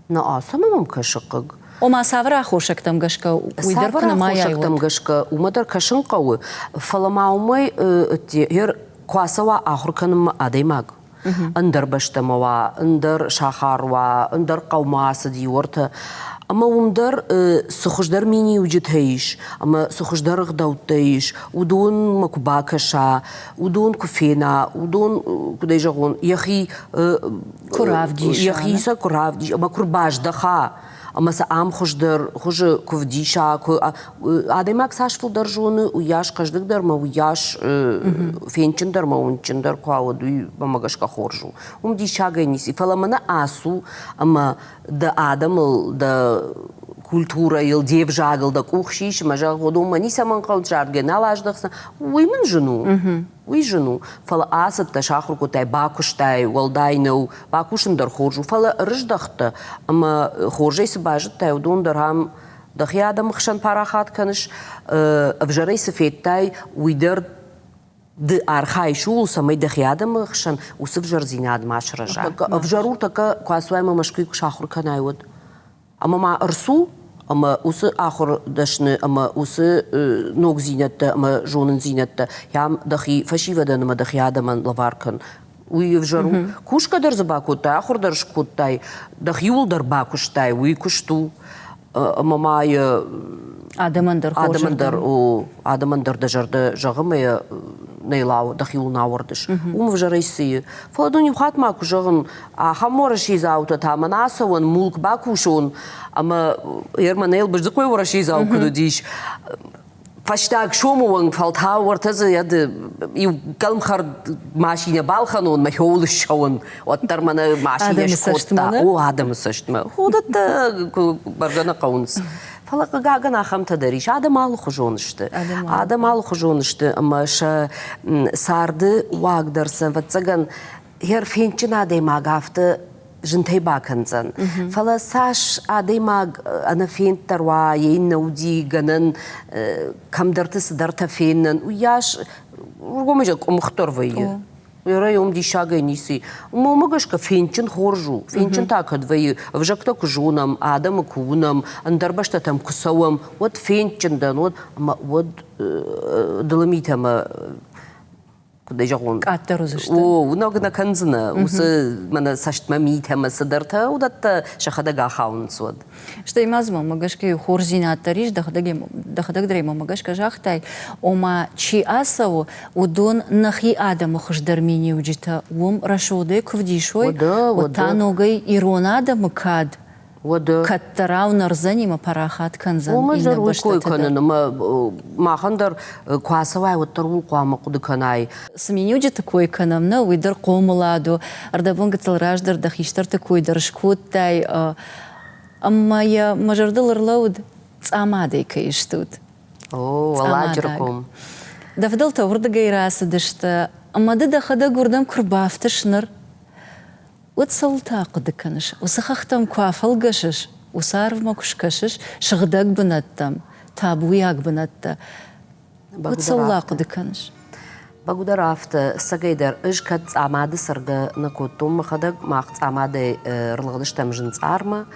Нӕ, цӕмӕ мӕм кӕсы хъыг? Ома цавӕр аххосӕгтӕм гӕсгӕ уый дӕр куы нымайай, аххосӕгтӕм гӕсгӕ уымӕ дӕр кӕсын хъӕуы, фӕлӕ ма уымӕй куы ацӕуа ахуыр кӕнынмӕ адӕймаг, ӕндӕр бӕстӕмӕ уа, ӕндӕр сахар уа, ӕндӕр хъӕумӕ ацыди уӕртӕ, ӕмӕ уым дӕр цы хуыздӕр миниуджытӕ ис ӕмӕ цы хуыздӕр ӕгъдӕуттӕ ис, уыдонмӕ куы бакӕса, уыдон куы фена, уыдон, куыд ӕй зӕгъон, йӕхи куы равдиса, йӕхи сӕ куы равдиса ӕмӕ куы рбаздӕха, ӕмӕ сӕ ам хуыздӕр хуызы куы вдиса, куы адӕймаг цас фылдӕр зоны, уыйас хъӕздыгдӕр ӕмӕ уыйас фендджындӕр ӕмӕ уындджындӕр куы уа, уӕд уый мӕнмӕ гӕсгӕ хорз у. Уым диссагӕй ницы, фӕлӕ мӕнӕ ацу ӕмӕ дӕ адӕмыл, дӕ культурӕйыл, де взагыл дӕ къух сис ӕмӕ зӕгъ, уыдонмӕ ницӕмӕн хъӕуы, заргӕ нал аздӕхдзынӕ, уый мын зын у. Уый зын у, фӕлӕ ацыдтӕ, сахуыр кодтай, бакуыстай, уӕлдай нӕу, бакусын дӕр хорз у, фӕлӕ ӕрыздӕхтӕ ӕмӕ хорзӕй цы базыдтай, уыдон дӕр ам дӕхи адӕмы хсӕн парахат кӕныс, ӕвзӕрӕй цы федтай, уый дӕр ды архайыс ууыл, цӕмӕй дӕхи адӕмы хсӕн уыцы ӕвзӕрдзинад ма сырӕза. Ӕвзӕр у тӕккӕ куы ацуай ӕмӕ Мӕскуыйы куы сахуыр кӕнай, уӕд. Ӕмӕ ма ӕрцу ӕмӕ уыцы ахуыр дӕсны ӕмӕ уыцы ногдзинӕдтӕ ӕмӕ зонындзинӕдтӕ ам дӕхи фӕсивӕдӕн ӕмӕ дӕхи адӕмӕн лӕвар кӕн. Уый ӕвзӕр у. Кусгӕ дӕр дзы бакодтай, ахуыр дӕр скодтай, дӕхиуыл дӕр бакуыстай, уый куыст у. Ӕмӕ ма йӕ адӕмӕн дӕр адӕмӕн дӕр о адӕмӕн дӕр дӕ зӕрдӕ зӕгъы ӕмӕ йӕ нӕ дӕхиуыл нӕ ауӕрдыс. Уым ӕвзӕрӕй цы и? Фӕлӕ дын иу хатт ма куы зӕгъын, ахӕм уӕрӕседзаутӕ та мӕн ацӕуӕн мулк бакусон ӕмӕ Ерман Елбыздыхъойы уӕрӕседзау куыд уыдис, фӕстаг сомы онг фӕлтау уӕртӕ дзы иу кӕлмхӕрд машинӕ балхӕнон, мӕ хиуыл ссӕуын, уӕддӕр мӕнӕ машинӕ скодта. О, адӕмы цӕстмӕ. Уыдӕттӕ бӕргӕ нӕ хъӕуынц. Фӕлӕ хъыгагӕн ахӕмтӕ дӕр ис. Адӕм алыхуызон сты. Адӕм алыхуызон сты ӕмӕ сӕ царды уаг дӕр сӕ, ӕвӕццӕгӕн, фендджын адӕймаг афтӕ зынтӕй бакӕндзӕн. Фӕлӕ цас адӕймаг ӕнӕфенддӕр уа, йе иннӕ уыди гӕнӕн кӕмдӕрты цыдӕртӕ фенынӕн, уыйас уымӕй къуымыхдӕр вӕййы. Уӕрӕй уым диссагӕй ницы и. Уымӕ гӕсгӕ фендджын хорз у. Фендджын та кӕд вӕййы, ӕвзӕгтӕ куы зонӕм, адӕмы куы уынӕм, ӕндӕр бӕстӕтӕм куы цӕуӕм, уӕд фендджын дӕн, уӕд ӕмӕ уӕд дылы митӕ ӕмӕ куыд ӕй зӕгъон? Къаддӕр уыдзысты. О, уынӕг нӕ кӕндзынӕ. Уыцы мӕнӕ цӕстмӕ митӕ ӕмӕ цыдӕртӕ, уыдӕттӕ сӕхӕдӕг ахауынц уӕд. Стӕй ма дзы мӕнмӕ гӕсгӕ иу хорздзинад дӕр ис, дӕхӕдӕг дӕр мӕнмӕ гӕсгӕ загътай, ома чи ацӕуы, уыдон нӕхи адӕмы хуыздӕр миниуджытӕ уым рӕсугъдӕй куы вдисой, уӕд та ногӕй ирон адӕмы кад кӕддӕрау нӕрдзӕни ӕмӕ парахат кӕндзӕн Уымӕ дӕр уый кой кӕнын ӕмӕ махӕн дӕр куы ацӕуай, уӕддӕр ууыл хъуамӕ хъуыды кӕнай. Цы миниуджыты кой кӕнӕм, нӕ, уый дӕр хъомылад у. Ӕрдӕбон гыццыл раздӕр дӕ хистӕрты кой дӕр скодтай. Ӕмӕ йӕ мӕ зӕрдыл ӕрлӕууыд, Цъамадӕй кӕй стут. О, Уӕлладжыры ком. Дӕ фыдӕлтӕ уырдыгӕй рацыдысты, ӕмӕ ды дӕхӕдӕг уырдӕм куы рбафтыс ныр, уӕд цӕуылты ахъуыды кӕныс? Уыцы хӕхтӕм куы афӕлгӕсыс, уыцы арвмӕ куы скӕсыс, сыгъдӕг бынӕттӕм, табуйаг бынӕттӕ, уӕд цӕуыл ахъуыды кӕныс? Бӕгуыдӕр афтӕ, ӕцӕгӕйдӕр, ӕз кӕд Цъамады цӕргӕ нӕ кодтон мӕхӕдӕг, мах Цъамадӕй ӕрлыгъдыстӕм Зынцъармӕ,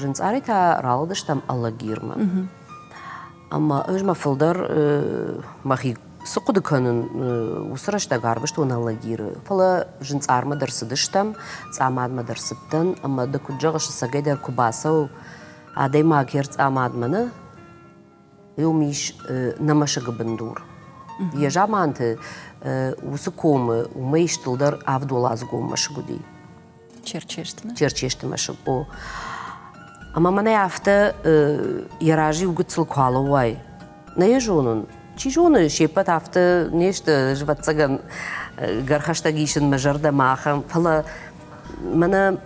Зынцъарӕй та ралыгъдыстӕм Алагирмӕ. Ӕмӕ ӕз мӕ фылдӕр мӕхи цы хъуыды кӕнын, уыцы рӕстӕг арвыстон Алагиры. Фӕлӕ Зынцъармӕ дӕр цыдыстӕм, Цъамадмӕ дӕр цыдтӕн, ӕмӕ ды куыд зӕгъыс, ӕцӕгӕйдӕр куы бацӕуы адӕймаг йе рцъамадмӕ нӕ, уым ис нӕ мӕсыгы бындур. Йӕ заманты уыцы комы уымӕй стылдӕр авдуӕладзыгон мӕсыг уыди. Черчесты? Черчесты мӕсыг, о. Ӕмӕ мӕнӕ афтӕ йӕ разы иу гыццыл куы алӕууай, нӕ йӕ зонын. Чи зоны, се ппӕт афтӕ не сты, ӕвӕццӕгӕн, гӕрхӕстӕг исын мӕ зӕрдӕмӕ ахӕм, фӕлӕ мӕнӕ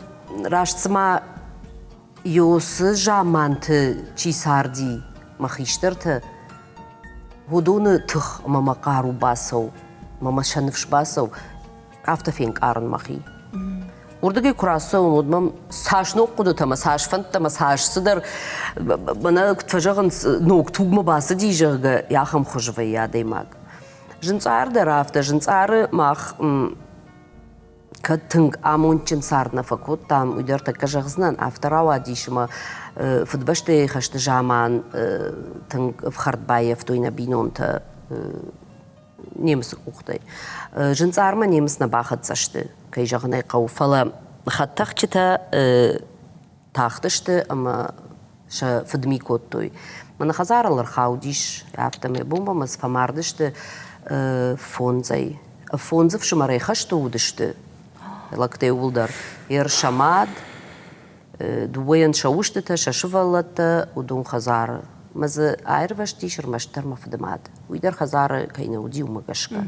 раст цыма Ёсы заманты чи царди, мӕ хистӕртӕ, уыдоны тых ӕмӕ мӕ хъару бацӕу, ӕмӕ мӕ сӕ ныфс бацӕу, афтӕ фенкъарын мӕхи. Уырдыгӕй куы рацӕуын, уӕд мӕм цас ног хъуыдытӕ ӕмӕ цас фӕндтӕ ӕмӕ цас цыдӕр, мӕнӕ куыд фӕзӕгъынц, ног тугмӕ бацыди, зӕгъгӕ, ахӕм хуызы вӕййы адӕймаг. Зынцъар дӕр афтӕ, зынцъары мах кӕд тынг амондджын цард нӕ фӕкодтам, уый дӕр тӕккӕ зӕгъдзынӕн, афтӕ рауадис ӕмӕ Фыдыбӕстӕйы хӕсты заман тынг ӕфхӕрд баййӕфтой нӕ бинонтӕ немыцы къухтӕй. Зынцъармӕ немыц нӕ бахӕццӕ сты, кӕй зӕгъын ӕй хъӕуы, фӕлӕ хӕдтӕхджытӕ тахтысты ӕмӕ сӕ фыдми кодтой. Мӕнӕ хӕдзарыл ӕрхаудис, афтӕмӕй бомбӕмӕ фӕмардысты фондзӕй. Фондз ӕфсымӕрӕй хӕсты уыдысты, лӕгтӕ иууылдӕр. Йе сӕ мад, дыууӕйӕн сӕ устытӕ, сӕ сывӕллӕттӕ, уыдон хӕдзары. Мӕ дзы аирвӕзтис ӕрмӕстдӕр мӕ фыдымад. Уый дӕр хӕдзары кӕй нӕ уыди, уымӕ гӕсгӕ.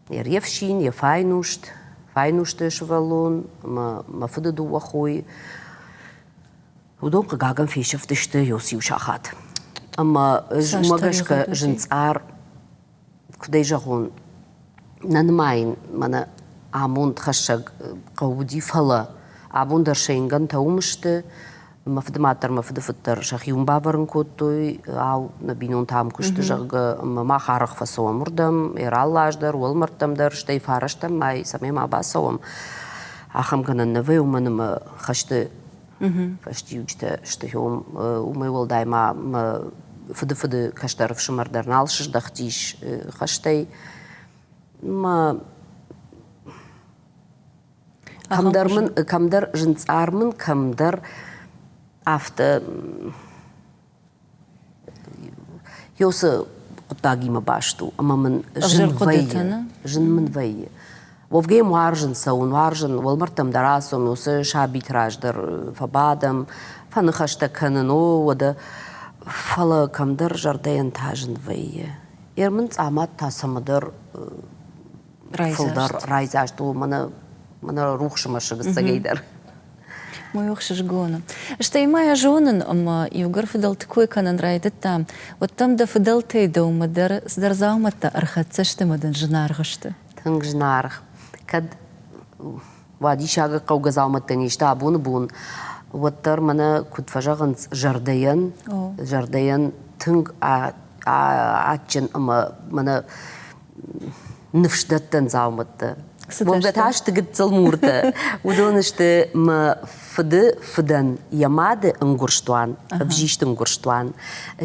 Йе фсин, йӕ файнуст, файнусты сывӕллон ӕмӕ мӕ фыды дыууӕ хойы. Уыдон хъыгагӕн фесӕфтысты иу сахат. Ӕмӕ ӕз уымӕ гӕсгӕ зынцъар, куыд ӕй зӕгъон, нӕ нымайын, мӕнӕ амондхӕссӕг хъӕу уыди, фӕлӕ абон дӕр сӕ ингӕнтӕ уым сты, Мӕ фыдымад дӕр, мӕ фыдыфыд дӕр сӕхи уым бавӕрын кодтой, ау, нӕ бинонтӕ ам куы сты, зӕгъгӕ, ӕмӕ мах арӕх фӕцӕуӕм уырдӕм, алы аз дӕр, уӕлмӕрдтӕм дӕр, стӕй фарӕстӕм мӕй, цӕмӕй ма бацӕуӕм. Ахӕм гӕнӕн нӕ вӕййы, уымӕн ӕмӕ хӕсты фӕстиуджытӕ сты. Уымӕй уӕлдай ма мӕ фыдыфыды кӕстӕр ӕфсымӕр дӕр нал сыздӕхтис хӕстӕй. Мӕ Кӕмдӕр мын, кӕмдӕр зынцъар мын, кӕмдӕр афтӕ Ёсы хъуыддагимӕ баст у, ӕмӕ мын зын вӕййы. Зын мын вӕййы. Уӕвгӕ йӕм уарзын цӕуын, уарзын уӕлмӕрдтӕм дӕр ацӕуын, уыцы сабиты раз дӕр фӕбадӕм, фӕныхӕстӕ кӕнын, о, уӕдӕ. Фӕлӕ кӕмдӕр зӕрдӕйӕн та зын вӕййы. Ер мын цъамад та цӕмӕдӕр фылдӕр райдзаст у мӕнӕ мӕнӕ рухсы мӕсыг ӕцӕгӕй дӕр. Мой ӕхсызгон у. Стӕй ма йӕ зонын, ӕмӕ иугӕр фыдӕлты кой кӕнын райдыдтам, уӕд дӕм дӕ фыдӕлтӕй дӕумӕ дӕр цыдӕр дзаумӕттӕ ӕрхӕццӕ сты ӕмӕ дын зынаргъ сты. Тынг зынаргъ. Кӕд уадиссагы хъӕугӕ дзаумӕттӕ не сты абоны бон, уӕддӕр мӕнӕ куыд фӕзӕгъынц, зӕрдӕйӕн, зӕрдӕйӕн тынг адджын ӕмӕ мӕнӕ ныфсдӕттӕн дзаумӕттӕ. Уӕвгӕ та сты гыццыл муртӕ. Уыдон сты мӕ фыды фыдӕн йӕ мады ӕнгуырстуан, ӕвзист ӕнгуырстуан,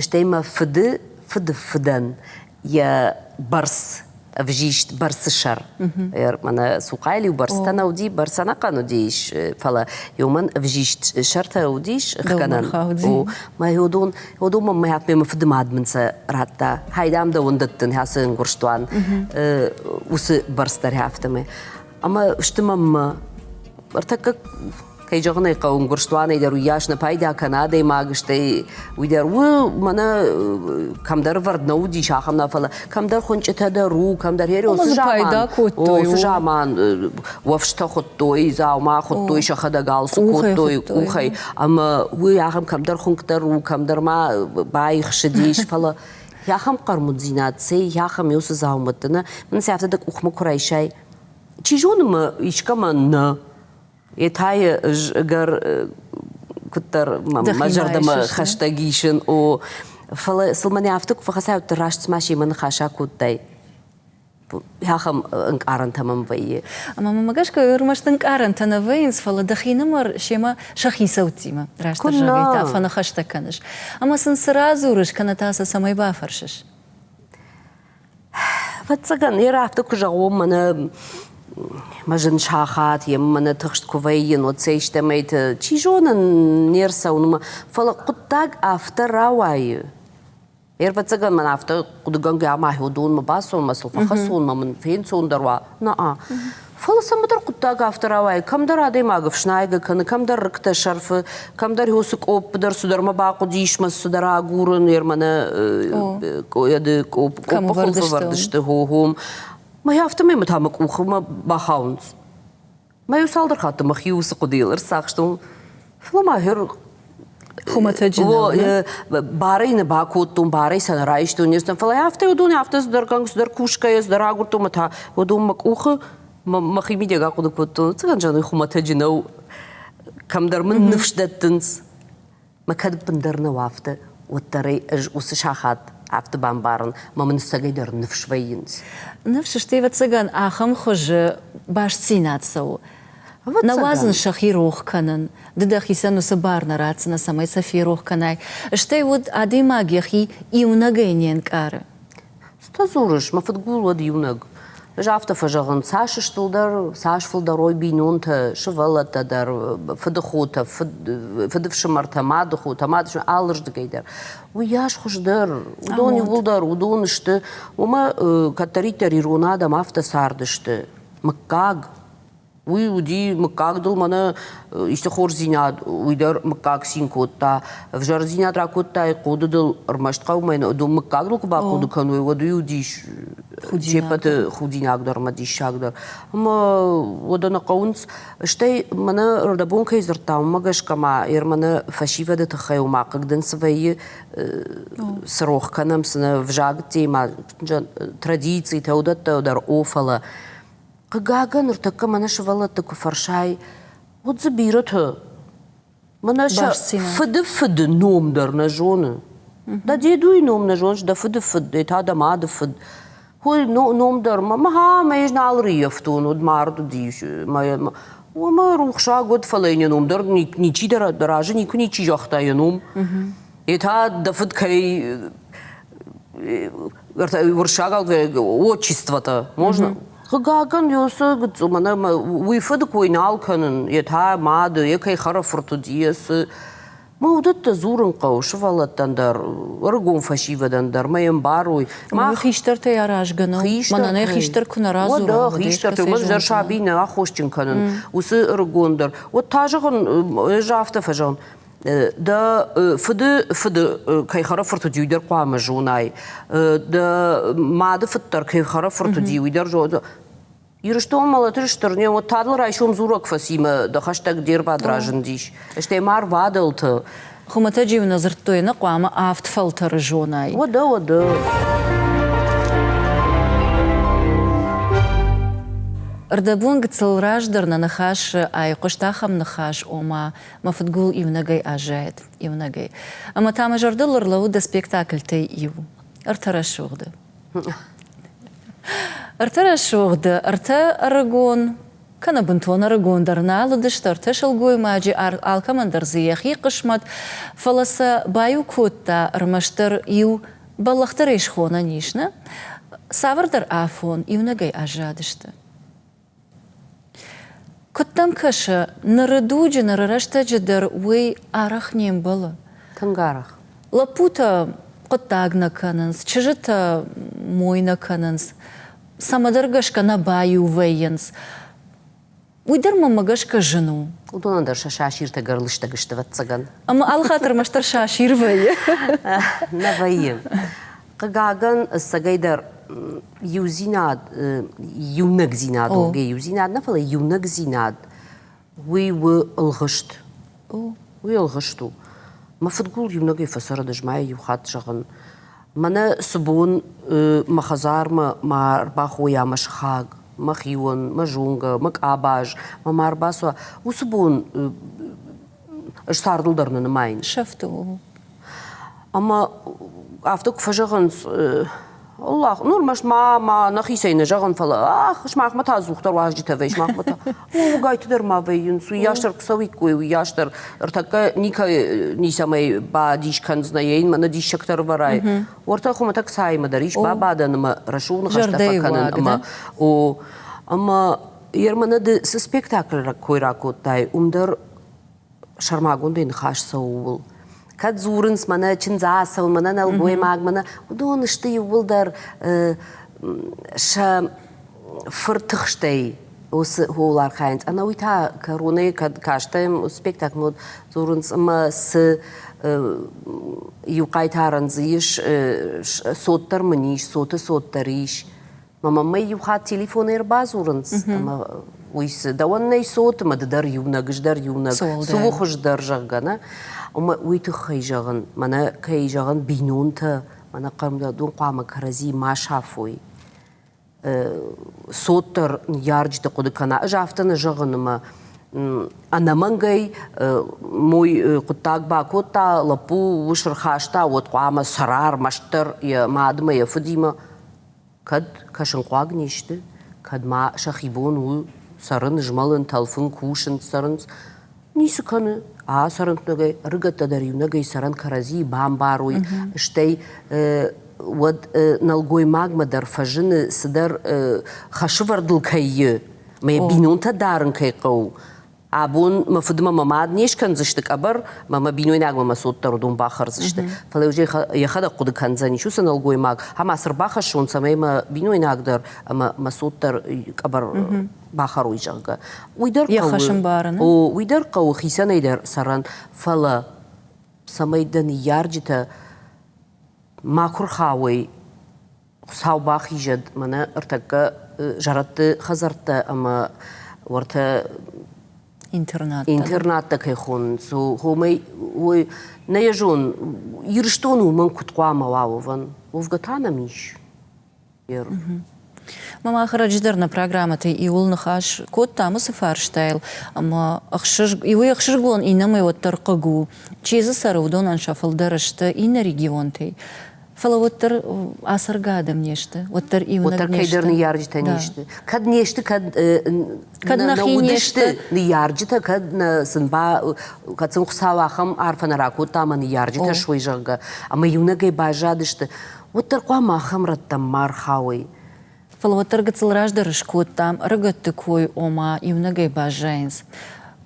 стӕй мӕ фыды фыды фыдӕн йӕ бӕрц, ӕвзист бӕрцы сӕр. Мӕнӕ цухъайыл-иу бӕрцтӕ нӕ уыди, бӕрц ӕнӕхъӕн уыдис, фӕлӕ уымӕн ӕвзист сӕртӕ уыдис хгӕнӕн. Мӕ уыдон Уыдон мӕм мӕ мӕ фыды мад мын сӕ радта. Хайдам дӕуӕн дӕттын ацы ӕнгуырстуан уыцы бӕрц дӕр афтӕмӕй. Ӕмӕ сты мӕм ӕртӕккӕ кӕй зӕгъын ӕй хъӕуы, ӕнгуырстуанӕй дӕр уыйас нӕ пайда кӕны адӕймаг, стӕй уый дӕр у, мӕнӕ кӕмдӕр ӕвӕрд нӕ уыдис, ахӕм нӕ, фӕлӕ кӕмдӕр хуынчъытӕ дӕр у, кӕмдӕр уыцы заман, уыцы заман уӕфстӕ хуыдтой, дзаума хуыдтой, сӕхӕдӕг алцы кодтой къухӕй. Ӕмӕ уый ахӕм кӕмдӕр хуынкъ дӕр у, кӕмдӕр ма баихсыдис, фӕлӕ ахӕм хъӕрмуддзинад, цӕй ахӕм уыцы дзаумӕтты нӕ, мын сӕ афтӕ дӕ къухмӕ куы райсай, чи зоны мӕ искӕмӕн нӕ, йе та йӕ ӕз ӕгӕр куыддӕр мӕ зӕрдӕмӕ хӕстӕг исын, о, фӕлӕ сыл мӕнӕ афтӕ куы фӕхӕцай, уӕддӕр раст цыма семӕ ныхас акодтай. Ахӕм ӕнкъарӕнтӕ мӕм вӕййы. Ӕмӕ мӕм гӕсгӕ ӕрмӕст ӕнкъарӕнтӕ нӕ вӕййынц, фӕлӕ дӕхинымӕр семӕ сӕ хицӕуттимӕ растдӕр зӕгъгӕй та фӕныхӕстӕ кӕныс. Ӕмӕ сын цы радзурыс, кӕнӕ та сӕ цӕмӕй бафӕрсыс? Ӕвӕццӕгӕн, йе афтӕ куы зӕгъон, мӕнӕ мӕ зын сахат, йе мӕнӕ тыхст куы вӕййын, уӕд сӕ истӕмӕйты, чи зоны, не рцӕуын, фӕлӕ хъуыддаг афтӕ рауайы. Ӕвӕццӕгӕн мӕн афтӕ хъуыдыгӕнгӕ ӕмӕ уыдонмӕ бацӕуон, мӕ сыл фӕхӕцон, мӕ мын фенцондӕр уа. Нӕ-а. Фӕлӕ цӕмӕдӕр хъуыддаг афтӕ рауайы, кӕмдӕр адӕймаг ӕфснайгӕ кӕны, кӕмдӕр рыгтӕ сӕрфы, кӕмдӕр уыцы къопп дӕр цыдӕр мӕ бахъуыдис, мӕ цыдӕр агурын, мӕнӕ къоппы хуылфы вӕрд сты, хо-хом. Мӕ афтӕмӕй мӕ та мӕ къухы мӕ бахауынц. Мӕ иу цалдӕр хатты мӕхи уыцы хъуыдыйыл ӕрцахстон, фӕлӕ ма хер Хуымӕтӕджы нӕ. Барӕй нӕ бакодтон, барӕй сӕ нӕ райстон, не стӕм, фӕлӕ афтӕ уыдон афтӕ цыдӕр кӕнг, цыдӕр кусгӕйӕ, цыдӕр агуырдтон мӕ та уыдон мӕ къухы мӕхи мидӕг ахъуыды кодтон, ӕцӕгӕн зӕгъын, хуымӕтӕджы нӕу, кӕмдӕр мын ныфс дӕттынц. Мӕ кӕд ӕппындӕр нӕу афтӕ, уӕддӕр ӕй ӕз уыцы сахат афтӕ бамбарын, мӕ мын ӕцӕгӕйдӕр ныфс вӕййынц. Ныфс сты, ӕвӕццӕгӕн, ахӕм хуызы бастдзинад цӕуы. Нӕ уадзын сӕхи рох кӕнын. Ды дӕхицӕн уыцы бар нӕ ратдзынӕ, цӕмӕй сӕ ферох кӕнай. Стӕй уӕд адӕймаг йӕхи иунӕгӕй не нкъары. Цытӕ дзурыс, мӕ фыдгул уӕд иунӕг. Ӕз афтӕ фӕзӕгъын, цас стылдӕр, цас фылдӕр уой бинонтӕ, сывӕллӕттӕ дӕр, фыдыхотӕ, фыдыфсымӕртӕ, мадыхотӕ, мадыфсымӕртӕ, алырдыгӕй дӕр. Уыйас хуыздӕр, уыдон иууылдӕр уыдон сты. Уымӕ кӕддӕриддӕр ирон адӕм афтӕ цардысты. Мыггаг, Уый уыди мыггаг дыл мӕнӕ исты хорздзинад, уый дӕр мыггаг цин кодта. Ӕвзӕрдзинад ракодтай, хъоды дыл ӕрмӕст хъӕумӕ нӕ, мыггаг дыл куы бахъоды кӕной, уӕд уый уыдис се ппӕты худинаг дӕр ӕмӕ диссаг дӕр. Ӕмӕ уӕдӕ нӕ хъӕуынц. Стӕй мӕнӕ рдӕбон кӕй дзырдта, уымӕ гӕсгӕ ма мӕнӕ фӕсивӕды тыххӕй ома хъыг дын цы вӕййы, цы рох кӕнӕм, цы нӕ взагтӕ традицитӕ, уыдӕттӕ дӕр о, фӕлӕ Хъыгагӕн, ныртӕккӕ мӕнӕ сывӕллӕтты куы фӕрсай, уӕд дзы бирӕтӕ мӕнӕ сӕ фыды фыды ном дӕр нӕ зоны. Дӕ дедуйы ном нӕ зоныс, дӕ фыды фыд, та дӕ мады фыд. Хой ном дӕр мӕ мӕ ӕз нал рыййӕфтон, уӕд мард уыдис. Уымӕ рухсаг уыд, фӕлӕ йын йӕ ном дӕр ничи дӕр разы никуы ничи загъта йӕ ном. Йе та дӕ фыд кӕй уырыссагау отчеството можно? Хъыгагӕн, ёсы гыццыл мӕнӕ уый фыды кой нал кӕнын, йе та мады, йе кӕй хӕрӕфырт уыди, йе цы. Мӕ уыдӕттӕ дзурын хъӕуы сывӕллӕттӕн дӕр, ӕрыгон фӕсивӕдӕн дӕр, мӕ йӕ мбарой. Мах хистӕртӕй аразгӕ нӕу. Мӕнӕн ӕй хистӕр куы нӕ радзура, уӕд хистӕртӕ, уымӕн дӕр саби нӕ аххосджын кӕнын, уыцы ӕрыгон дӕр. Уӕд та зӕгъын, ӕз афтӕ фӕзӕгъын, дӕ фыды фыды кӕй хӕрӕфырт уыди, уый дӕр хъуамӕ зонай. Дӕ мады фыд дӕр кӕй хӕрӕфырт уыди, уый дӕр зон. Ирыстон мӕлӕты стыр не уӕд та дыл райсом дзурӕг фӕци мӕ дӕ хӕстӕг де рвад разындис. Стӕй ма рвадӕлты. Хуымӕтӕджы-иу нӕ дзырдтой, нӕ хъуамӕ авд фӕлтӕры зонай. Уӕдӕ, уӕдӕ. Ӕрдӕбон гыццыл раздӕр нӕ ныхасы айхъуыст ахӕм ныхас, ома мӕ фыдгул иунӕгӕй аззайӕд, иунӕгӕй. Ӕмӕ та мӕ зӕрдыл ӕрлӕууыд дӕ спектакльтӕй иу, Ӕртӕ рӕсугъды. Ӕртӕ рӕсугъды, ӕртӕ ӕрыгон, кӕнӕ бынтон ӕрыгон дӕр нал уыдысты, ӕртӕ сылгоймаджы, алкӕмӕн дӕр дзы йӕхи хъысмӕт, фӕлӕ сӕ баиу кодта ӕрмӕстдӕр иу бӕллӕхдӕр ӕй схонӕн ис, нӕ? Цавӕрдӕр афон иунӕгӕй аззадысты. Куыд дӕм кӕсы, ныры дуджы, ныры рӕстӕджы дӕр уый арӕх не мбӕлы? Тынг арӕх. Лӕппутӕ хъуыддаг нӕ кӕнынц, чызджытӕ мой нӕ кӕнынц, цӕмӕдӕр гӕсгӕ нӕ баиу вӕййынц. Уый дӕр мӕнмӕ гӕсгӕ зын у. Уыдонӕн дӕр сӕ сасиртӕ гӕр лыстӕг сты, ӕвӕццӕгӕн. Ӕмӕ алыхатт ӕрмӕстдӕр сасир вӕййы. Нӕ вӕййы. Хъыгагӕн, ӕцӕгӕйдӕр иудзинад, иунӕгдзинад, иудзинад нӕ, фӕлӕ иунӕгдзинад, уый у ӕлгъыст. Уый ӕлгъыст у. Мӕ фыдгул иунӕгӕй фӕцӕрӕд, ӕз ма йӕ иу хатт зӕгъын. Мӕнӕ цы бон мӕ хӕдзармӕ ма ӕрбахойа мӕ сыхаг, мӕ хион, мӕ зонгӕ, мӕ къабаз, мӕ ма ӕрбацуа, уыцы бон ӕз цардыл дӕр нӕ нымайын. Сӕфт у. Ӕмӕ афтӕ куы фӕзӕгъынц, Аллах, ну ӕрмӕст ма, ма нӕхицӕй нӕ зӕгъын, фӕлӕ ах, сымахмӕ та ӕдзухдӕр уазджытӕ вӕййы, сымахмӕ та. О, гайты дӕр ма вӕййынц, уыйас дӕр куы цӕуиккой, уыйас дӕр ӕртӕккӕ никӕй ницӕмӕй бадис кӕндзынӕ, йӕ йын мӕнӕ диссӕгтӕ ӕрвӕрай. Уӕртӕ хуымӕтӕг цаймӕ дӕр ис бабадӕн ӕмӕ рӕсугъд ныхӕстӕ фӕкӕнын ӕмӕ о, ӕмӕ Ерманы ды цы спектакль кой ракодтай, уым дӕр сӕрмагондӕй ныхас цӕуы ууыл. Кӕд дзурынц мӕнӕ чындз ацӕуын, мӕнӕ нӕлгоймаг, мӕнӕ уыдон сты иууылдӕр сӕ фыртыхстӕй уыцы ууыл архайынц. Ӕнӕуый та кӕронӕй кӕд кастӕм спектакль уӕд дзурынц ӕмӕ цы иу хъайтарӕн дзы ис, цот дӕр мын ис, цоты цот дӕр ис. Мӕ мамӕ иу хатт телефонӕй ӕрбадзурынц, ӕмӕ уый цы, дӕуӕн нӕй цот, ӕмӕ ды дӕр иунӕг, ӕз дӕр иунӕг, цы у хуыздӕр, зӕгъгӕ, нӕ? Ӕмӕ уый тыххӕй зӕгъын, мӕнӕ кӕй зӕгъын, бинонтӕ, мӕнӕ хъӕрмдон хъуамӕ кӕрӕдзи ма сафой. Цот дӕр ныййарджыты хъуыды кӕна. Ӕз афтӕ нӕ зӕгъын, ӕмӕ ӕнӕмӕнгӕй мой хъуыддаг бакодта, лӕппу ус ӕрхаста, уӕд хъуамӕ цӕра ӕрмӕстдӕр йӕ мадмӕ, йӕ фыдимӕ. Кӕд кӕсынхъуаг не сты, кӕд ма сӕхи бон у цӕрын, змӕлын, тӕлфын, кусын, цӕрынц, ницы кӕны. А цӕрынтнӕгӕй ӕрыгӕттӕ дӕр иунӕгӕй цӕрӕн кӕрӕдзийы бамбарой, стӕй уӕд нӕлгоймагмӕ дӕр фӕзыны цыдӕр хӕсывӕрдыл кӕй и, мӕ бинонтӕ дарын кӕй хъӕуы, Абон мӕ фыдмӕ мӕ мад не скӕндзысты къӕбӕр, мӕ мӕ бинойнагмӕ мӕ цот дӕр уыдон бахӕрдзысты. Фӕлӕ уже йӕхӕдӕг хъуыды кӕндзӕнис уыцы нӕлгоймаг, ӕмӕ цы рбахӕссон, цӕмӕй мӕ бинойнаг дӕр ӕмӕ мӕ цот дӕр къӕбӕр бахӕрой, зӕгъгӕ. Уый дӕр хъӕуы, о, уый дӕр хъӕуы хицӕнӕй дӕр цӕрӕн, фӕлӕ цӕмӕй дӕ ныййарджытӕ макуы рхауой Хуыцау бахизӕд мӕнӕ ӕртӕккӕ зӕрӕдты хӕдзӕрттӕ ӕмӕ уӕртӕ интернаттӕ кӕй хонынц, уымӕй уый нӕ йӕ зон, Ирыстон уымӕн куыд хъуамӕ уа уӕвӕн? Уӕвгӕ та нӕм ис. Мӕ мах ӕрӕджы дӕр нӕ программӕтӕй иуыл ныхас кодтам уыцы фарстайыл, ӕмӕ иуӕй ӕхсызгон, иннӕмӕй уӕддӕр хъыг у. Чи дзы цӕры, уыдонӕн сӕ фылдӕр сты иннӕ регионтӕй. Фӕлӕ уӕддӕр ацӕргӕ адӕм не сты, уӕддӕр иунӕг Уӕддӕр кӕйдӕр ныййарджытӕ не сты. Кӕд не сты, кӕд кӕд нӕ уыдысты ныййарджытӕ, кӕд нӕ сын ба кӕд сын Хуыцау ахӕм арфӕ нӕ ракодта ӕмӕ ныййарджытӕ суой, зӕгъгӕ, ӕмӕ иунӕгӕй баззадысты, уӕддӕр хъуамӕ ахӕм рӕттӕм ма рхауой. Фӕлӕ уӕддӕр гыццыл раздӕр скодтам ӕрыгӕтты кой, ома иунӕгӕй баззайынц.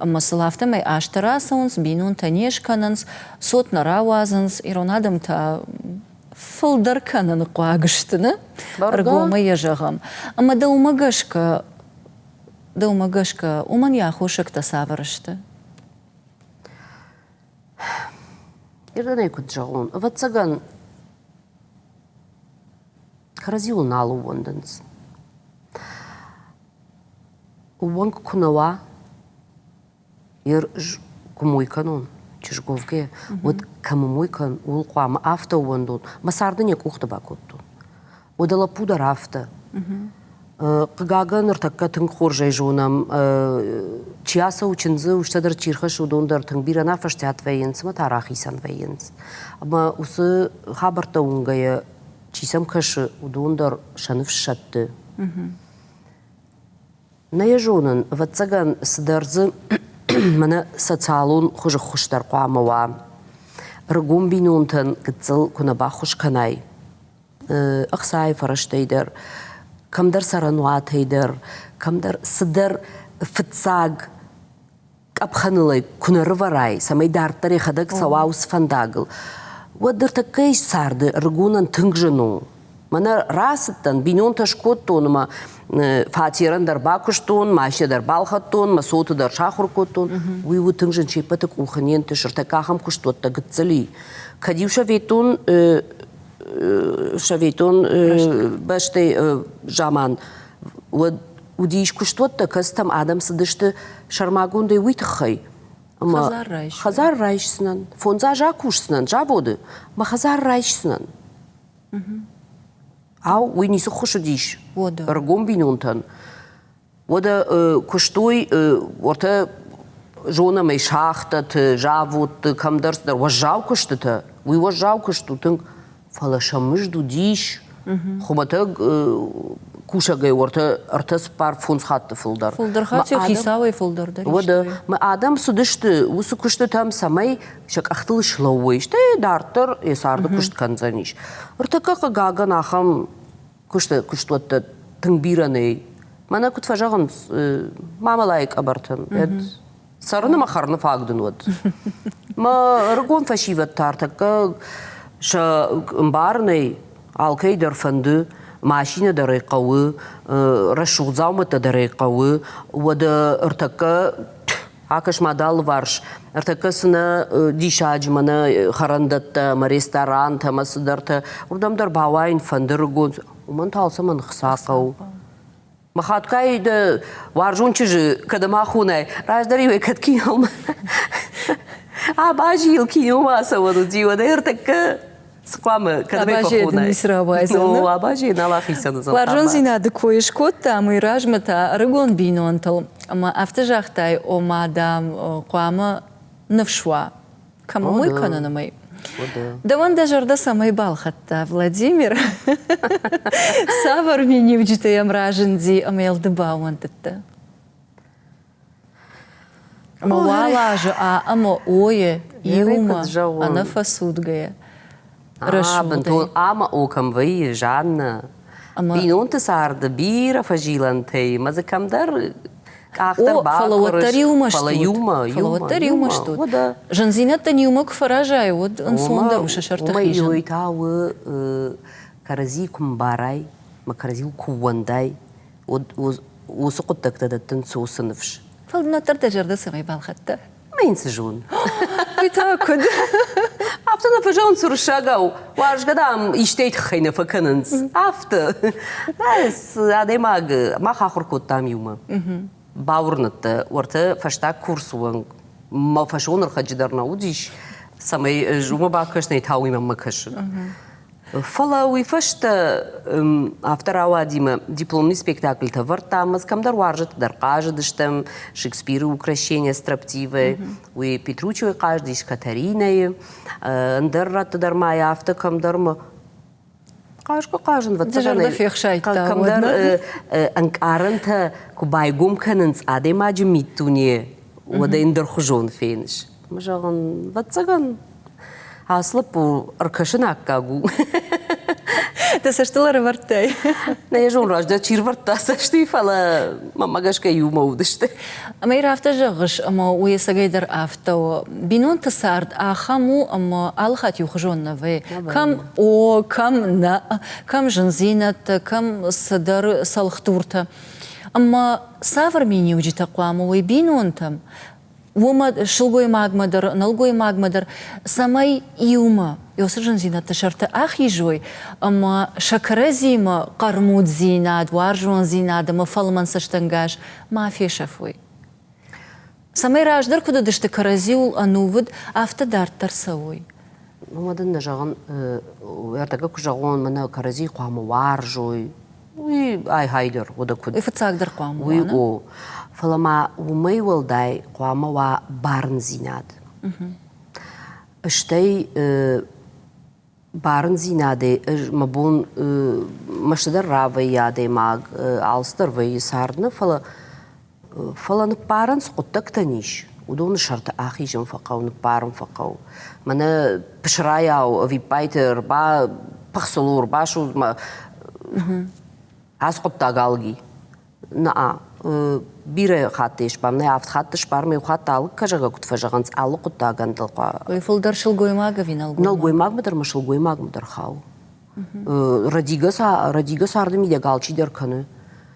Ӕмӕ сыл афтӕмӕй азтӕ рацӕуынц, бинонтӕ не скӕнынц, цот нӕ рауадзынц, ирон адӕм та фылдӕр кӕныны хъуаг сты, нӕ? Ӕргомӕй йӕ зӕгъӕм. Ӕмӕ дӕумӕ гӕсгӕ, дӕумӕ гӕсгӕ, уымӕн йӕ аххосӕгтӕ цавӕр сты? Ирдӕнӕй куыд зӕгъон, ӕвӕццӕгӕн, кӕрӕдзиуыл нал ӕууӕндынц. Ууӕнк куы нӕ уа, Ер куы мой кӕнон, чызговгӕ, уӕд кӕм мой кӕн, ууыл хъуамӕ афтӕ ууӕндон. Мӕ царды не къухты бакодтон. Уӕдӕ лӕппу дӕр афтӕ. Хъыгагӕн, ныртӕккӕ тынг хорзӕй зонӕм, чи ацӕуы чындзы, устӕ дӕр чи рхӕссы, уыдон дӕр тынг бирӕ нӕ фӕстиат вӕййынц ӕмӕ та рахицӕн вӕййынц. Ӕмӕ уыцы хабӕрттӕ уынгӕйӕ, чи сӕм кӕсы, уыдон дӕр сӕ ныфс сӕтты. Нӕ йӕ зонын, ӕвӕццӕгӕн, цыдӕр дзы мӕнӕ социалон хуызы ххуыс дӕр хъуамӕ уа. Ӕрыгон бинонтӕн гыццыл куы нӕ баххуыс кӕнай, ӕхцайы фӕрӕзтӕй дӕр, кӕмдӕр цӕрӕнуатӕй дӕр, кӕмдӕр цыдӕр фыццаг къӕпхӕныл ӕй куы нӕ рывӕрай, цӕмӕй дарддӕр йӕхӕдӕг цӕуа уыцы фӕндагыл, уӕд ныртӕккӕйы царды ӕрыгонӕн тынг зын у. Мӕнӕ рацыдтӕн, бинонтӕ скодтон ӕмӕ фатерӕн дӕр бакуыстон, машинӕ дӕр балхӕдтон, мӕ цоты дӕр сахуыр кодтон. Уый у тынг зын, се ппӕты къухы не нтысы, ӕртӕккӕ ахӕм куыстуӕттӕ гыццыли. Кӕд-иу советон советон бӕстӕйы заман, уӕд уыдис куыстуӕттӕ, кӕцытӕм адӕм цыдысты сӕрмагондӕй уый тыххӕй, ӕмӕ хӕдзар райсдзынӕн, фондз азы акусдзынӕн заводы, мӕ хӕдзар райсдзынӕн. Ау, уый ницы ххуыс уыдис ӕрыгон бинонтӕн. Уӕдӕ куыстой уӕртӕ зонӕм ӕй шахтӕты, заводты, кӕмдӕр цыдӕр уӕззау куыстытӕ. Уый уӕззау куыст у тынг, фӕлӕ сӕ мызд уыдис хуымӕтӕг кусӕгӕй уӕртӕ ӕртӕ цыппар фондз хатты фылдӕр. Фылдӕр хатт хицауӕй фылдӕр дӕр. Уӕдӕ мӕ адӕм цыдысты уыцы куыстытӕм, цӕмӕй сӕ къӕхтыл слӕууой, стӕй дарддӕр йӕ царды куыст кӕндзӕнис. Ӕртӕккӕ хъыгагӕн ахӕм куыстуӕттӕ тынг бирӕ нӕй. Мӕнӕ куыд фӕзӕгъынц, мамӕлайы къӕбӕртӕн, цӕрын ӕмӕ хӕрыны фаг дын уӕд. Мӕ ӕрыгон фӕсивӕд та ӕртӕккӕ сӕ ӕмбарынӕй алкӕй дӕр фӕнды, машинӕ дӕр ӕй хъӕуы, рӕсугъд дзаумӕттӕ дӕр ӕй хъӕуы, уӕдӕ ӕртӕккӕ акӕс-ма дӕ алыварс, ӕртӕккӕ цы нӕ диссаджы мӕнӕ хӕрӕндӕттӕ ӕмӕ ресторантӕ ӕмӕ цыдӕртӕ, уырдӕм дӕр бауайын фӕнды рыгон, уымӕн та алцӕмӕн хца хъӕуы. Мӕ хатгай дӕ уарзон чызджы кӕдӕм ахонай, раздӕр-иу ӕй кӕд киномӕ абазийыл киномӕ ацӕуӕн уыди, уӕд ӕй ӕртӕккӕ цы хъуамӕ кӕдӕм ӕй фӕхонай? Ну, абазийы нал ахицӕн уыдзӕн. Уарзондзинады кой скодтам, уый размӕ та ӕрыгон бинонтыл. Ӕмӕ афтӕ загътай, ома, дам, хъуамӕ ныфс уа. Кӕм мой кӕнын ӕмӕ Дӕуӕн дӕ зӕрдӕ цӕмӕй балхӕдта, Владимир? Цавӕр миниуджытӕ йӕм разынди ӕмӕ йыл ды баууӕндыдтӕ? Ӕмӕ уал азы А ӕмӕ О-йы иумӕ ӕнӕфӕцудгӕйӕ рӕсугъдӕй. Ӕмӕ О кӕм вӕййы, Жаннӕ? Бинонты царды бирӕ фӕзилӕнтӕй ӕмӕ дзы кӕмдӕр къах дӕр фӕлӕ уӕддӕр иумӕ стут. Фӕлӕ уӕддӕр иумӕ стут. Зындзинӕдтӕн иумӕ куы фӕразай, уӕд ӕнцондӕр у сӕ сӕрты хизын. Уый та у кӕрӕдзи куы мбарай, мӕ кӕрӕдзиуыл куы ууӕндай, уӕд уыцы хъуыддӕгтӕ дӕттынц уыцы ныфс. Фӕлӕ уӕддӕр дӕ зӕрдӕ цӕмӕй балхӕдта? Мӕ йын цы зон. Уый та куыд? Афтӕ нӕ фӕзӕгъынц уырыссагау, уарзгӕ, дам, истӕй тыххӕй нӕ фӕкӕнынц. Афтӕ. Адӕймаг мах ахуыр кодтам иумӕ. Бауырныдта, уӕртӕ фӕстаг курсы онг мӕ фӕсонӕрхӕджы дӕр нӕ уыдис, цӕмӕй ӕз уымӕ бакӕсын, та уый мӕнмӕ кӕсы. Фӕлӕ уый фӕстӕ афтӕ рауади мӕ дипломный спектакльтӕ вӕрдтам, ӕз кӕмдӕр уарзӕтты дӕр хъазыдыстӕм, Шекспиры «Укрощение строптивой», уый Петруччойы хъазыдис Катаринӕйы, ӕндӕр рӕтты дӕр ма йӕ афтӕ кӕмдӕр мӕ хъазгӕ-хъазын фехсайдта кӕмдӕр ӕнкъарӕнтӕ куы байгом кӕнынц адӕймаджы миддуне, уӕд ӕй ӕндӕрхуызон феныс. Ӕмӕ зӕгъын, ӕвӕццӕгӕн, ацы лӕппу ӕркӕсын аккаг у. Дӕ цӕстыл ӕрӕвӕрдтай? Нӕ йӕ зон раздӕр чи рвӕрдта цӕсты, фӕлӕ мӕнмӕ гӕсгӕ иумӕ уыдысты. Ӕмӕ ир афтӕ зӕгъыс, ӕмӕ уый ӕцӕгӕйдӕр афтӕ у. Бинонты цард ахӕм у, ӕмӕ алы хатт иухуызон нӕ вӕййы. Кӕм о, кӕм нӕ, кӕм зындзинӕдтӕ, кӕм цыдӕр цӕлхдуртӕ. Ӕмӕ цавӕр миниуджытӕ хъуамӕ уой бинонтӕм, уымӕ сылгоймагмӕ дӕр, нӕлгоймагмӕ дӕр, цӕмӕй иумӕ. Уыцы зындзинӕдты сӕрты ахизой ӕмӕ сӕ кӕрӕдзимӕ хъӕрмуддзинад, уарзондзинад ӕмӕ фӕлмӕн цӕстӕнгас ма фесӕфой. Цӕмӕй раздӕр куыд уыдысты кӕрӕдзиуыл ӕнувыд, афтӕ дарддӕр цӕуой. Уымӕ дын нӕ зӕгъын, ӕртӕккӕ куы зӕгъон, мӕнӕ кӕрӕдзи хъуамӕ уарзой, уый ай-гьайдӕр, уӕдӕ куыд. Уый фыццагдӕр хъуамӕ уа, Уый о. Фӕлӕ ма уымӕй уӕлдай хъуамӕ уа бӕрндзинад. Стӕй бӕрндзинадӕй ӕз мӕ бон мӕстыдӕр равӕййы адӕймаг, алцыдӕр вӕййы цард нӕ, фӕлӕ фӕлӕ ныббарӕн цы хъуыддӕгтӕн ис, уыдоны сӕрты ахизын фӕхъӕуы, ныббарын фӕхъӕуы. Мӕнӕ пысырайау ӕвиппайды ӕрба пыхцыл у, ӕрбасудз мӕ ацы хъуыддаг алги. Наа, бирӕ хатты ис нӕ авд хатты сбар, иу хатт алыг кӕзӕгӕ куыд фӕзӕгъынц, алы хъуыддагӕн дыл хъуа. Уый фылдӕр сылгоймаг ӕви нӕлгоймаг? Нӕлгоймагмӕ дӕр ӕмӕ сылгоймагмӕ дӕр хауы. Рӕдигӕ, рӕдигӕ царды мидӕг алчидӕр кӕны.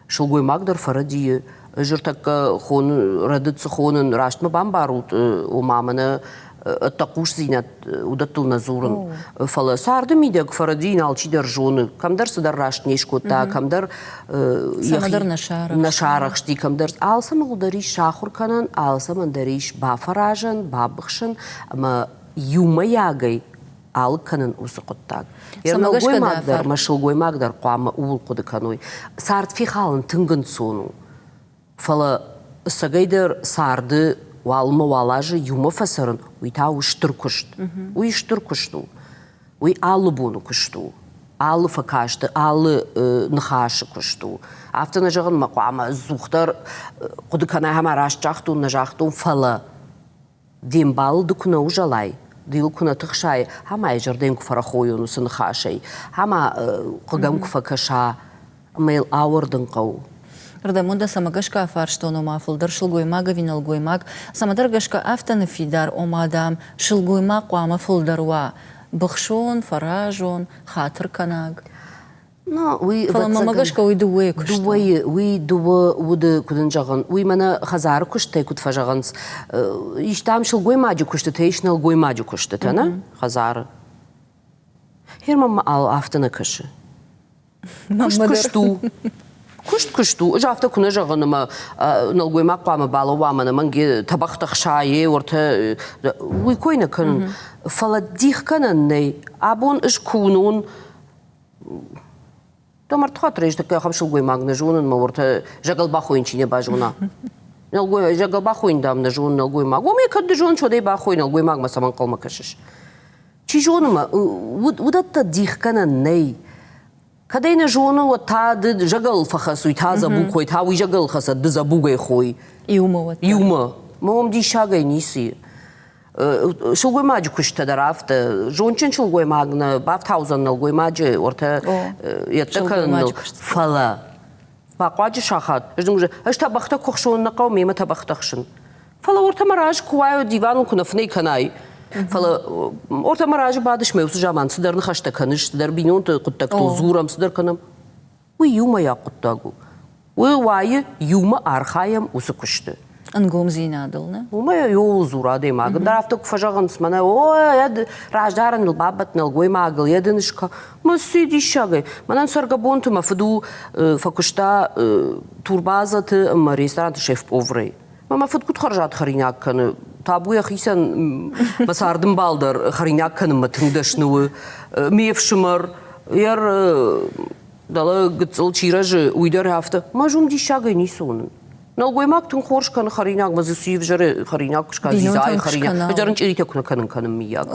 Сылгоймаг дӕр фӕрӕдийы. Ӕз ӕртӕккӕ хон, рӕдыд цы хонын, раст мӕ бамбарут, ома мӕнӕ ӕддӕхъусдзинад уыдӕттыл нӕ дзурын. Фӕлӕ царды мидӕг фӕрӕдийын алчидӕр зоны. Кӕмдӕр цыдӕр раст не скодта, кӕмдӕр цӕмӕдӕр нӕ сарӕхсти, кӕмдӕр алцӕмӕн дӕр ис сахуыр кӕнӕн, алцӕмӕн дӕр ис бафӕразӕн, бабыхсын ӕмӕ иумӕйагӕй алыг кӕнын уыцы хъуыддаг. Йӕ нӕлгоймаг дӕр ӕмӕ сылгоймаг дӕр хъуамӕ ууыл хъуыды кӕной. Цард фехалын тынг ӕнцон у. Фӕлӕ ӕцӕгӕйдӕр царды уалынмӕ уал азы иумӕ фӕцӕрын, уый та у стыр куыст. Уый стыр куыст у. Уый алы боны куыст у. Алы фӕкасты, алы ныхасы куыст у. Афтӕ нӕ зӕгъын мӕ хъуамӕ ӕдзухдӕр хъуыды кӕнай ӕмӕ раст загътон, нӕ загътон, фӕлӕ де мбалыл ды куы нӕ узӕлай, ды йыл куы нӕ тыхсай, ӕмӕ йӕ зӕрдӕ йын куы фӕрӕхойон уыцы ныхасӕй, ӕмӕ хъыг ӕм куы фӕкӕса, ӕмӕ йыл ауӕрдын хъӕуы. Рдӕмон дӕ цӕмӕ гӕсгӕ афарстон, ома фылдӕр сылгоймаг ӕви нӕлгоймаг, цӕмӕдӕр гӕсгӕ афтӕ ныффидар, ома, дам, сылгоймаг хъуамӕ фылдӕр уа быхсон, фӕразон, хатыркӕнаг. Ну, уый Фӕлӕ мӕмӕ гӕсгӕ уый дыууӕйы куыст. Дыууӕйы, уый дыууӕ уды, куыд ын зӕгъын, уый мӕнӕ хӕдзары куыстӕй куыд фӕзӕгъынц, ис дам сылгоймаджы куыстытӕ, ис нӕлгоймаджы куыстытӕ, нӕ, хӕдзары. Германмӕ афтӕ нӕ кӕсы. Куыст куыст у. Куыст куыст у. Ӕз афтӕ куы нӕ зӕгъын, ӕмӕ нӕлгоймаг хъуамӕ балӕууа мӕ ӕнӕмӕнг тӕбӕгътӕ хсайы, уӕртӕ уый кой нӕ кӕнын. Фӕлӕ дих кӕнӕн нӕй. Абон ӕз куы уынон, Дӕ мӕрдты рӕстӕг ахӕм сылгоймаг нӕ зонын, мӕ уӕртӕ зӕгӕл бахойын чи нӕ базона. Нӕлгоймаг, зӕгӕл бахойын, дам, нӕ зоны нӕлгоймаг. Уымӕй кӕд ды зоныс, уӕд ӕй бахой, нӕлгоймагмӕ цӕмӕн хъӕлмӕ кӕсыс? Чи зоны мӕ, уыдӕттӕ дихгӕнӕн нӕй. Кӕд ӕй нӕ зоны, уӕд та ды зӕгӕл фӕхӕц, уый та дзӕбуг хой, та уый зӕгӕл хӕцӕд, ды дзӕбугӕй хой. Иумӕ уӕд. Иумӕ. Мӕ уым диссагӕй ницы и. Сылгоймаджы куыстытӕ дӕр афтӕ. Зондджын сылгоймаг нӕ бафтаудзӕн нӕлгоймаджы уӕртӕ йедтӕ кӕныныл. Фӕлӕ бахъуаджы сахат ӕз тӕбӕгътӕ куы хсон нӕ хъӕуы мемӕ тӕбӕгътӕ хсын. Фӕлӕ уӕртӕ мӕ разы куы уай, диваныл куы нӕ фынӕй кӕнай, фӕлӕ уӕртӕ мӕ разы бадыс мӕ уыцы заман цыдӕр ныхӕстӕ кӕныс, цыдӕр бинонты хъуыддӕгтыл дзурӕм, цыдӕр кӕнӕм. Уый иумӕйаг хъуыддаг у. Уый уайы, иумӕ архайӕм уыцы куысты. Ӕнгомдзинадыл, нӕ? Уымӕ иууыл дзуры адӕймаг. Ӕндӕр афтӕ куы фӕзӕгъынц, мӕнӕ о, йӕ раздӕрыныл бабӕтт нӕлгоймагыл, йӕ дын скӕ. Мӕ цы диссагӕй. Мӕнӕн цӕргӕбонты мӕ фыд у фӕкуыста турбазӕты ӕмӕ ресторанты шеф-поварӕй. Мӕ мӕ фыд куыд хӕрзад хӕринаг кӕны, табу йӕхицӕн мӕ цардымбал дӕр хӕринаг кӕнынмӕ тынг дӕсны у. Ме фсымӕр, йӕ дӕлӕ гыццыл чи рӕзы, уый дӕр афтӕ. Мӕ ӕз уым диссагӕй ницы уынын. Нӕлгоймаг тынг хорз кӕны хӕринаг, мӕ дзы цы ӕвзӕры хӕринаг куы скӕна, дзидзайы хӕринаг. Ӕз дӕр ын чъиритӕ куы нӕ кӕнын кӕнын, мыййаг.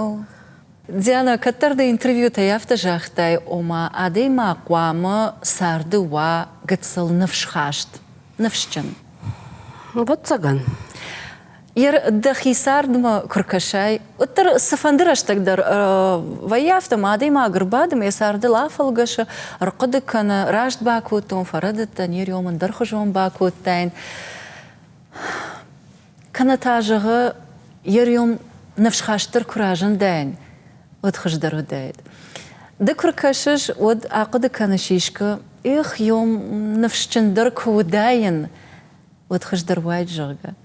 Диана, кӕддӕр дӕ интервьютӕй афтӕ загътай, ома адӕймаг хъуамӕ царды уа гыццыл ныфсхаст, ныфсджын. Ӕвӕццӕгӕн. Дӕхи цардмӕ куы ркӕсай, уӕддӕр цыфӕнды рӕстӕг дӕр вӕййы афтӕ, ӕмӕ адӕймаг ӕрбады ӕмӕ йӕ цардыл афӕлгӕсы, ӕрхъуыды кӕны, раст бакодтон, фӕрӕдыдтӕн, йе риуӕм ӕндӕрхуызон бакодтаин. Кӕнӕ та, зӕгъы, йе риуӕм ныфсхастдӕр куы разындаин, уӕд хуыздӕр уыдаид. Ды куы ркӕсыс, уӕд ахъуыды кӕныс искуы, эх, йом ныфсджындӕр куы уыдаин, уӕд хуыздӕр уаид, зӕгъгӕ.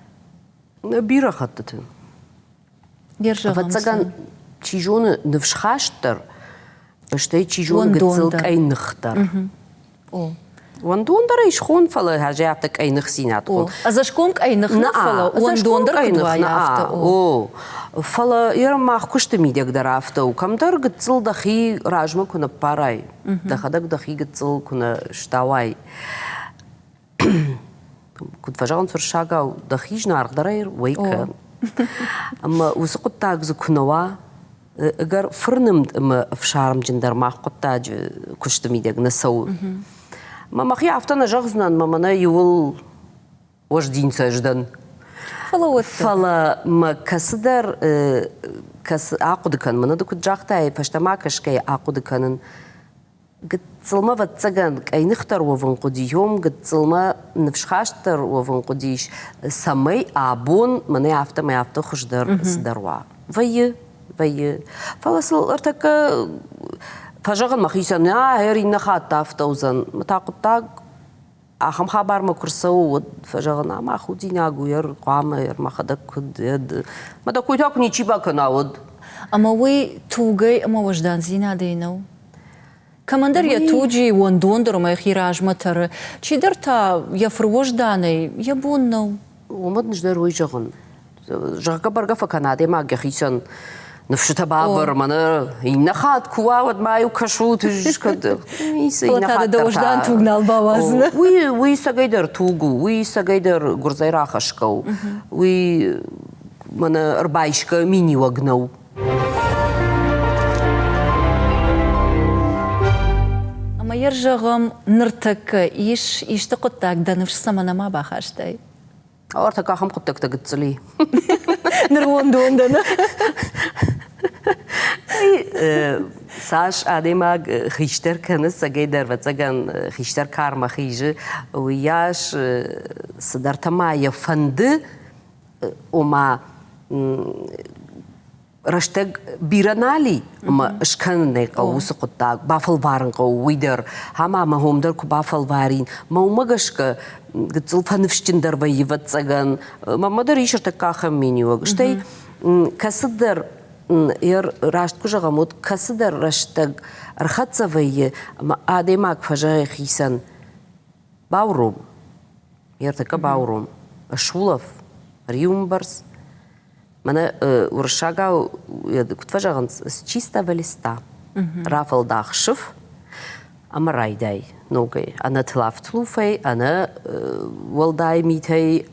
Бирӕ хӕттыты. Ӕвӕццӕгӕн, Чи зоны, ныфсхаст дӕр, стӕй чи зоны, гыццыл къӕйных дӕр. Уӕндон дӕр ӕй схон, фӕлӕ хӕзӕй афтӕ къӕйныхдзинад хон. Ӕдзӕсгом къӕйных нӕ, фӕлӕ уӕндон дӕр куыд уайа, афтӕ. О, фӕлӕ йӕ мах куысты мидӕг дӕр афтӕ у. Кӕмдӕр гыццыл дӕхи размӕ куы ныппарай, дӕхӕдӕг дӕхи гыццыл куы нӕ стауай, куыд фӕзӕгъынц уырыссагау, дӕхи зынаргъдӕрӕй уӕй кӕн. Ӕмӕ уыцы хъуыддаг дзы куы нӕ уа, ӕгӕр фырнымд ӕмӕ ӕфсармджын дӕр мах хъуыддаджы куысты мидӕг нӕ цӕуы. Мӕ мӕхи афтӕ нӕ зӕгъдзынӕн, мӕ мӕнӕ иуыл уӕздинцӕ ӕз дӕн. Фӕлӕ мӕ кӕцыдӕр кӕцы ахъуыды кӕн, мӕнӕ ды куыд загътай, фӕстӕмӕ кӕсгӕйӕ ахъуыды кӕнын, Гыццылмӕ, ӕвӕццӕгӕн, къӕйныхдӕр уӕвын хъуыди, йом гыццылмӕ ныфсхастдӕр уӕвын хъуыдис, цӕмӕй абон мӕнӕ афтӕмӕй афтӕ хуыздӕр цыдӕр уа. Вӕййы, вӕййы. Фӕлӕ сыл ӕртӕккӕ фӕзӕгъын мӕхицӕн, ӕ, иннӕ хатт афтӕ уыдзӕн. Мӕ та хъуыддаг ахӕм хабармӕ куы рцӕуы, уӕд фӕзӕгъын, ӕмӕ худинаг у, ӕр хъуамӕ, ӕр мӕхӕдӕг куыд, ӕд мӕ дӕ кой та куы ничи бакӕна, уӕд. Ӕмӕ уый тугӕй ӕмӕ уӕздандзинадӕй нӕу? Кӕмӕндӕр йӕ туджы уӕндондӕр ӕмӕ йӕхи размӕ тӕры, чидӕр та йӕ фыруӕзданӕй йӕ бон нӕу. Уымӕн ӕз дӕр уый зӕгъын. Зӕгъгӕ, бӕргӕ фӕкӕна адӕймаг йӕхицӕн ныфсытӕ бавӕр, мӕнӕ иннӕ хатт куы уа, уӕд ма-иу кӕсут, кӕд иннӕ хатт дӕр та туг нал бауадзыны. Уый, уый цӕгӕйдӕр туг у, уый цӕгӕйдӕр гуырдзӕй рахӕсгӕ у. Уый мӕнӕ ӕрбайсгӕ миниуӕг нӕу. Ӕмӕ йӕ зӕгъӕм, ныртӕккӕ ис исты хъуыддаг дӕ ныфс цӕмӕн ӕма бахастай? Ӕртӕккӕ ахӕм хъуыддӕгтӕ гыццыли. Ныр уондон дӕн. Цас адӕймаг хистӕр кӕны, цӕгӕйдӕр, ӕвӕццӕгӕн, хистӕр кармӕ хизы, уыйас цыдӕртӕ ма йӕ фӕнды, ома рӕстӕг бирӕ нал и ӕмӕ скӕнын ӕй хъӕуы уыцы хъуыддаг, бафӕлварын хъӕуы уый дӕр. Ӕмӕ мӕ хом дӕр куы бафӕлварин, мӕ уымӕ гӕсгӕ гыццыл фӕныфсджындӕр вӕййы, ӕвӕццӕгӕн. Мӕнмӕ дӕр ис ӕртӕккӕ ахӕм миниуӕг. Стӕй кӕцыдӕр раст куы зӕгъӕм, уӕд кӕцыдӕр рӕстӕг ӕрхӕццӕ вӕййы ӕмӕ адӕймаг фӕзӕгъы хицӕн бауром, йе ртӕккӕ бауром, сулӕф, риуымбӕрц, Мӕнӕ уырыссагау куыд фӕзӕгъынц, с чистого листа. Рафӕлдах сыф ӕмӕ райдай ногӕй. Ӕнӕ тылаф-тылуфӕй, ӕнӕ уӕлдай митӕй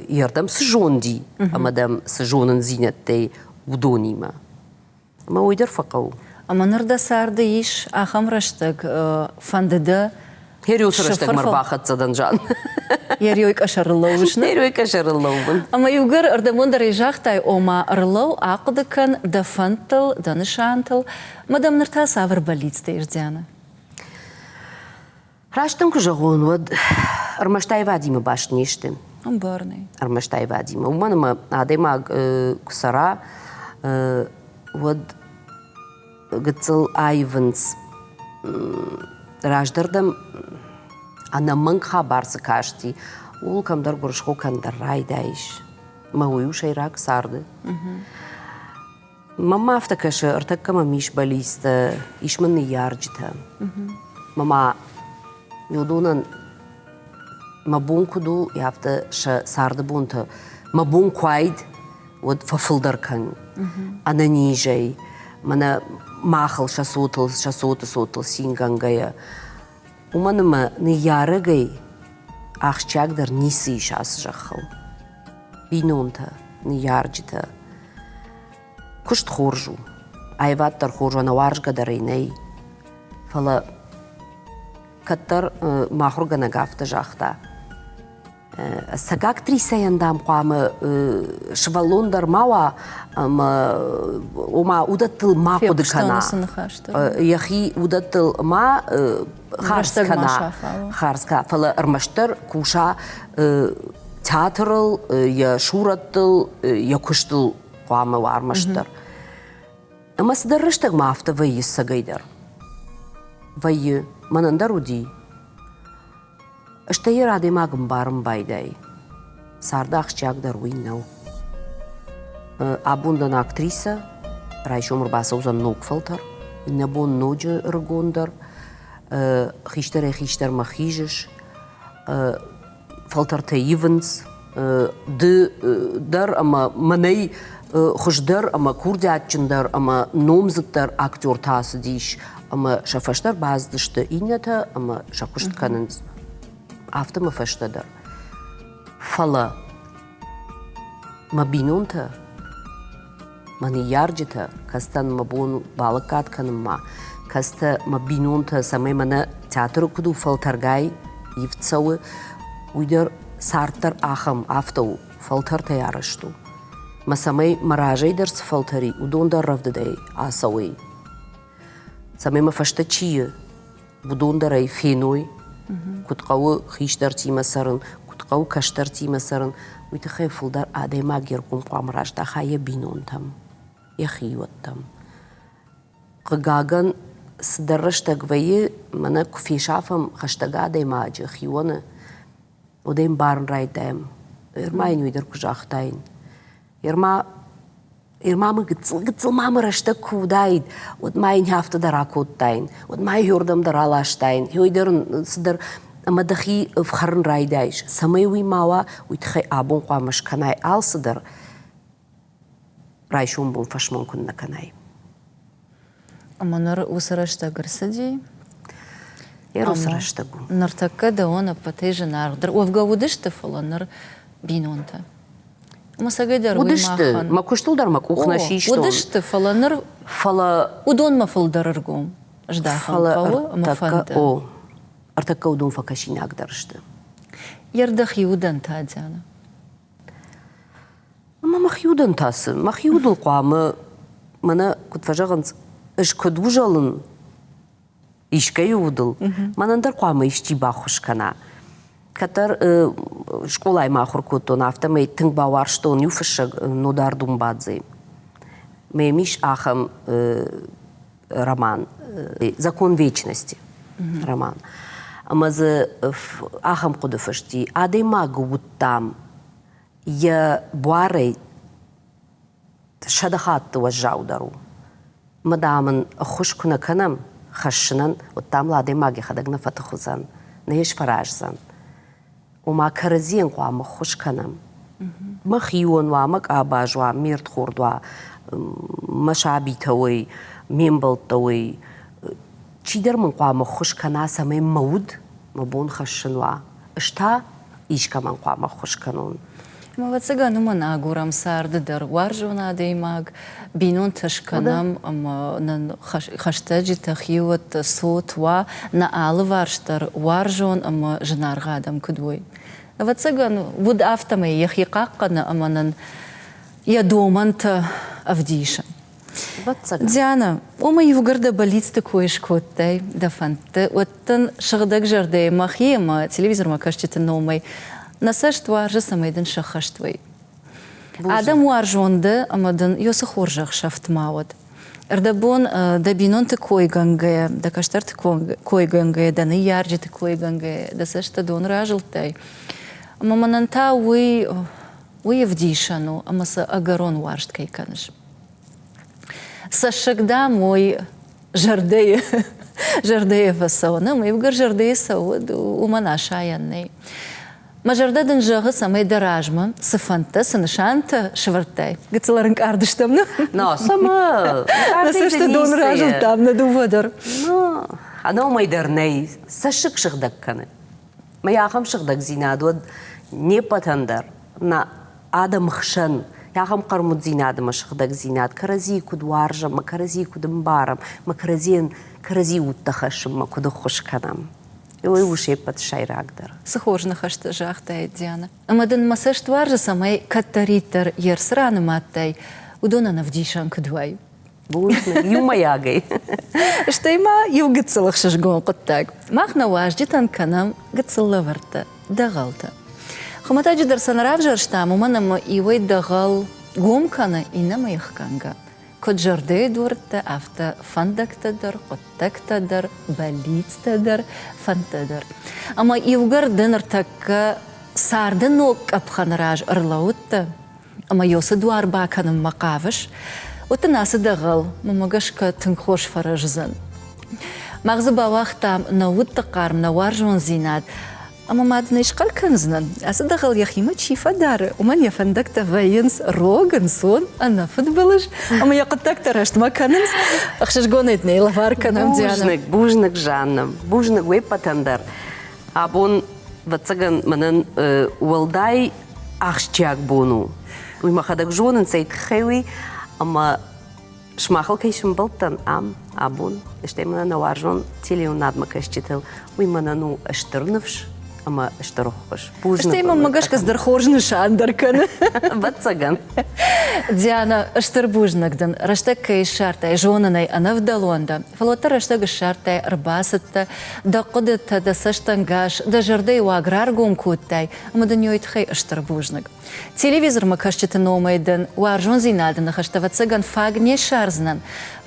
йе рдӕм цы зонди ӕмӕ дӕм цы зонындзинӕдтӕй, уыдонимӕ. Ӕмӕ уый дӕр фӕхъӕуы. Ӕмӕ ныр дӕ царды ис ахӕм рӕстӕг, фӕнды дӕ Хериусы рӕстӕгмӕ ӕрбахӕццӕ дӕн, Жан. Ериой къӕсӕрыл лӕууыс, нӕ? Ериой къӕсӕрыл лӕууын. Ӕмӕ иугӕр ӕрдӕбондӕрӕй загътай, ома ӕрлӕуу, ахъуыды кӕн дӕ фӕндтыл, дӕ нысантыл. Мӕ дӕм ныр та цавӕр бӕллицтӕ ис, Диана? Раст дын куы зӕгъон, уӕд ӕрмӕст аивадимӕ баст не сты. Ӕмбарынӕй. Ӕрмӕст аивадимӕ. Уымӕн ӕмӕ адӕймаг куы цӕра, уӕд гыццыл аивынц. Раздӕр дӕм ӕнӕмӕнг хабар цы касти, ууыл кӕмдӕр гуырысхо кӕндӕр райдаис. Мӕ уый у сӕйраг царды. Мӕнмӕ афтӕ кӕсы, ӕртӕккӕ мӕм ис бӕллицтӕ, ис мын ныййарджытӕ. Мӕ ма уыдонӕн мӕ бон куыд у, афтӕ сӕ царды бонтӕ мӕ бон куы уаид, уӕд фӕфылдӕр кӕн ӕнӕнизӕй, мӕнӕ махыл сӕ цотыл, сӕ цоты цотыл цингӕнгӕйӕ. Уымӕн ӕмӕ ныййарӕгӕй ахсджиагдӕр ницы ис ацы зӕххыл. Бинонтӕ, ныййарджытӕ. Куыст хорз у, аивад дӕр хорз у, ӕнӕуарзгӕ дӕр ӕй нӕй. Фӕлӕ кӕддӕр мӕ ахуыргӕнӕг афтӕ загъта, Ӕцӕг актрисӕйӕн, дам, хъуамӕ сывӕллон дӕр ма уа ӕмӕ ома уыдӕттыл ма хъуыды кӕна. Йӕхи уыдӕттыл ма хардз кӕна, хардз кӕна, фӕлӕ ӕрмӕстдӕр куса театрыл, йӕ сурӕттыл, йӕ куыстыл хъуамӕ уа ӕрмӕстдӕр. Ӕмӕ цыдӕр рӕстӕгмӕ афтӕ вӕййы цӕгӕйдӕр. Вӕййы, мӕнӕн дӕр уыди. Стӕй йӕ адӕймаг ӕмбарын байдайы. Царды ахсджиагдӕр уый нӕу. Абон дӕн актрисӕ. Райсом ӕрбацӕудзӕн ног фӕлтӕр, иннӕ бон ноджы ӕрыгондӕр. Хистӕрӕй хистӕрмӕ хизыс, фӕлтӕртӕ ивынц. Ды дӕр ӕмӕ мӕнӕй хуыздӕр ӕмӕ курдиатджындӕр ӕмӕ номдзыддӕр актертӕ ацыдис ӕмӕ сӕ фӕстӕ ӕрбацыдысты иннӕтӕ ӕмӕ сӕ куыст кӕнынц. Афтӕ мӕ фӕстӕдӕр. Фӕлӕ мӕ бинонтӕ, мӕ ныййарджытӕ, кӕцытӕн мӕ бон балӕггад кӕнынмӕ, кӕцытӕ мӕ бинонтӕ, цӕмӕй мӕнӕ театры куыд у фӕлтӕргай ивд цӕуы, уый дӕр цард дӕр ахӕм, афтӕ у, фӕлтӕртӕй арӕзт у. Мӕ цӕмӕй мӕ разӕй дӕр цы фӕлтӕр и, уыдон дӕр рӕвдыдӕй ацӕуой. Цӕмӕй мӕ фӕстӕ чи и, уыдон дӕр ӕй феной, куыд хъӕуы хистӕртимӕ цӕрын, куыд хъӕуы кӕстӕртимӕ цӕрын, уый тыххӕй фылдӕр адӕймаг йе ргом хъуамӕ раздаха йӕ бинонтӕм, йӕ хиуӕттӕм. Хъыгагӕн, цыдӕр рӕстӕг вӕййы, мӕнӕ куы фесафӕм хӕстӕг адӕймаджы, хионы, уӕд ӕй ӕмбарын райдайӕм. Ӕрма йын уый дӕр куы загътаин. Ӕрма Ма мӕ гыццыл, гыццыл ма мӕ рӕстӕг куы уыдаид, уӕд ма йын афтӕ дӕр акодтаин, уӕд ма йӕ уырдӕм дӕр аластаин, уый дӕр ын цыдӕр ӕмӕ дӕхи ӕфхӕрын райдайыс. Цӕмӕй уый ма уа, уый тыххӕй абон хъуамӕ скӕнай алцыдӕр, райсом бон фӕсмон куыннӕ кӕнай. Ӕмӕ ныр уыцы рӕстӕг ӕрцыди. Йе уыцы рӕстӕг у. Ныртӕккӕ дӕуӕн ӕппӕтӕй зынаргъдӕр уӕвгӕ уыдысты, фӕлӕ ныр бинонтӕ. Ӕмӕ цӕгӕйдӕр уый Уыдысты. махӕн. Мӕ куыстыл дӕр мӕ къух нӕ систон. Уыдысты, фӕлӕ ныр фӕлӕ уыдонмӕ фылдӕр ӕргом здахын фӕлӕ хъӕуы ӕмӕ фӕнды. О, ӕртӕккӕ уыдон фӕкӕсинагдӕр сты. Йе рдӕхи удӕн та, Диана. Ӕмӕ мӕхи удӕн та цы? Мӕхи удыл хъуамӕ, мӕнӕ куыд фӕзӕгъынц, ӕз куыд узӕлын искӕйы удыл, мӕнӕн дӕр хъуамӕ исчи баххуыс кӕна. Кӕддӕр скъолайы ма ахуыр кодтон, афтӕмӕй тынг бауарзтон иу фыссӕг Нодар Думбадзейы. Мӕм ис ахӕм роман «Закон вечности» роман. Ӕмӕ дзы ахӕм хъуыды фысти: адӕймагы уд, дам, йӕ буарӕй 100 хатты уӕззаудӕр у. Мӕ, дам, ын ӕххуыс куы нӕ кӕнӕм хӕссынӕн, уӕд, дам, адӕймаг йӕхӕдӕг нӕ фӕтых уыдзӕн, нӕ йӕ сфӕраздзӕн. Ома кӕрӕдзийӕн хъуамӕ ххуыс кӕнӕм. Мӕ хион уа, мӕ къабаз уа, ме рдхорд уа, мӕ сабитӕ уой, ме мбӕлттӕ уой. Чидӕр мын хъуамӕ ххуыс кӕна, цӕмӕй мӕ уд мӕ бон хӕссын уа. Ӕз та искӕмӕн хъуамӕ ххуыс кӕнон. Ӕвӕццӕгӕн, уымӕн агурӕм царды дӕр уарзон адӕймаг, бинонтӕ скӕнӕм ӕмӕ нын хӕстӕджытӕ, хиуӕттӕ, цот уа, нӕ алыварс дӕр уарзон ӕмӕ зынаргъ адӕм куыд уой. Ӕвӕццӕгӕн, уыд афтӕмӕй йӕхи хъахъхъӕны ӕмӕ нын йӕ домӕнтӕ ӕвдисы. Диана, уымӕ иугӕр дӕ бӕллицты кой скодтай, дӕ фӕндты, уӕд дын сыгъдӕг зӕрдӕйы мӕхи ӕмӕ телевизормӕ кӕсджыты номӕй нӕ цӕст уарзы, цӕмӕй дын сӕххӕст уой. Адӕм уарзон дӕ ӕмӕ дын ёсы хорзӕх сӕфт ма уӕд. Ӕрдӕбон дӕ бинонты койгӕнгӕйӕ, дӕ кӕстӕрты койгӕнгӕйӕ, дӕ ныййарджыты койгӕнгӕйӕ дӕ цӕст дӕ дон разылдтай. Ӕмӕ мӕнӕн та уый уый ӕвдисӕн у, ӕмӕ сӕ ӕгӕрон уарзт кӕй кӕныс. Цӕссыг, дам, уый зӕрдӕйы зӕрдӕйы фӕцӕуы. Ӕмӕ иугӕр зӕрдӕйы цӕуы, уымӕн асайӕн нӕй. Мӕ зӕрдӕ дын зӕгъы, цӕмӕй дӕ размӕ цы фӕндтӕ, цы нысантӕ сӕвӕрдтай. Гыццыл ӕрынкъард стӕм, нӕ? На, сӕмӕ. Нӕ цӕсты дон разылдтам нӕ дыууӕ дӕр. Ӕнӕ уымӕй дӕр нӕй. Цӕссыг сыгъдӕг кӕны. Мӕ ахӕм сыгъдӕгдзинад уӕд не ппӕтӕн дӕр нӕ адӕмы хсӕн ахӕм хъӕрмуддзинад ӕмӕ сыгъдӕгдзинад, кӕрӕдзийы куыд уарзӕм, мӕ кӕрӕдзийы куыд ӕмбарӕм, мӕ кӕрӕдзийӕн кӕрӕдзийы удтӕ хӕссынмӕ куыд ӕххуыс кӕнӕм. Уый у се ппӕт сӕйрагдӕр. Цы хорз ныхӕстӕ загътай, Диана. Ӕмӕ дын мӕ цӕст уарзы, цӕмӕй кӕддӕриддӕр йе рцы ранымадтай, уыдонӕн ӕвдисӕн куыд уай. Бузныг, иумӕйагӕй. Стӕй ма иу гыццыл ӕхсызгон хъуыддаг. Мах нӕ уазджытӕн кӕнӕм гыццыл лӕвӕрттӕ, дӕгъӕлтӕ. Хуымӕтӕджы дӕр сӕ нӕ равзӕрстам, уымӕн ӕмӕ иуӕй дӕгъӕл гом кӕны, иннӕмӕй ӕхгӕнгӕ. Куыд зӕрдӕйы дуӕрттӕ, афтӕ фӕндӕгтӕ дӕр, хъуыддӕгтӕ дӕр, бӕллицтӕ дӕр, фӕндтӕ дӕр. Ӕмӕ иугӕр ды ныртӕккӕ царды ног къӕпхӕны раз ӕрлӕууыдтӕ, ӕмӕ йӕ уыцы дуар бакӕнынмӕ хъавыс, Уӕд дын ацы дӕгъӕл, мӕнмӕ гӕсгӕ, тынг хорз фӕрӕздзӕн. Мах дзы бауагътам нӕ удты хъарм, нӕ уарзондзинад, ӕмӕ ма дын ӕй схъӕр кӕндзынӕн, ацы дӕгъӕл йӕхимӕ чи фӕдары, уымӕн йӕ фӕндӕгтӕ вӕййынц рог, ӕнцон, ӕнӕфыдбылыз, ӕмӕ йӕ хъуыддӕгтӕ рӕстмӕ кӕнынц. Ӕхсызгонӕй дын ӕй лӕвар кӕнӕм, Диана. Бузныг, бузныг, Жанна. Бузныг уе ппӕтӕн дӕр. Абон, ӕвӕццӕгӕн, мӕнӕн уӕлдай ахсджиаг бон у. Уый мӕхӕдӕг зонын, цӕй тыххӕй уый, ӕмӕ сымахыл кӕй сӕмбӕлдтӕн ам абон, стӕй мӕнӕ нӕ уарзон телеуынадмӕ кӕсджытыл, уый мӕнӕн у стыр ныфс ӕмӕ стыр ӕххуыс. Бузныг. Стӕй мӕнмӕ гӕсгӕ цыдӕр хорз нысан дӕр кӕны. Ӕвӕццӕгӕн. Диана, стыр бузныг дын, рӕстӕг кӕй ссардтай, зонын ӕй, ӕнӕвдӕлон дӕ, фӕлӕ уӕддӕр рӕстӕг ссардтай, ӕрбацыдтӕ, дӕ хъуыдытӕ, дӕ цӕстӕнгас, дӕ зӕрдӕйы уаг раргом кодтай, ӕмӕ дын уый тыххӕй стыр бузныг. Телевизормӕ кӕсджыты номӕй дын уарзондзинады ныхӕстӕ, ӕвӕццӕгӕн, фаг не ссардзынӕн,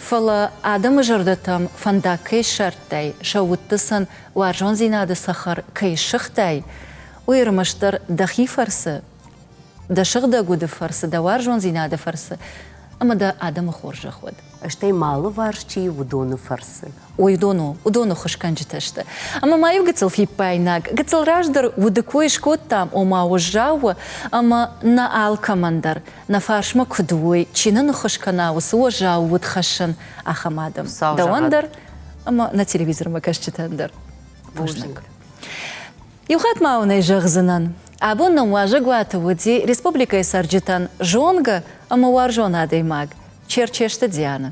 фӕлӕ адӕмы зӕрдӕтӕм фӕндаг кӕй ссардтай, сӕ удты сын уарзондзинады цӕхӕр кӕй ссыгътай, уый ӕрмӕстдӕр дӕхи фӕрцы, дӕ сыгъдӕг уды фӕрцы, дӕ уарзондзинады фӕрцы ӕмӕ дӕ адӕмы хорзӕх уӕд. Стӕй ма алыварс чи уыдоны фӕрцы. Уыдон у, уыдоны хуысгӕнджытӕ сты. Ӕмӕ ма иу гыццыл фиппаинаг, гыццыл раздӕр уды кой скодтам, ома уӕззау у, ӕмӕ нӕ алкӕмӕн дӕр нӕ фарсмӕ куыд уой, чи нын ӕххуыс кӕна уыцы уӕззау уд хӕссын, ахӕм адӕм. Дӕуӕн дӕр ӕмӕ нӕ телевизормӕ кӕсджытӕн дӕр. Бузныг. Иу хатт ма уын ӕй зӕгъдзынӕн, абон нӕм уазӕгуаты уыди республикӕйы цӕрджытӕн зонгӕ ӕмӕ уарзон адӕймаг Черчесты Дианӕ.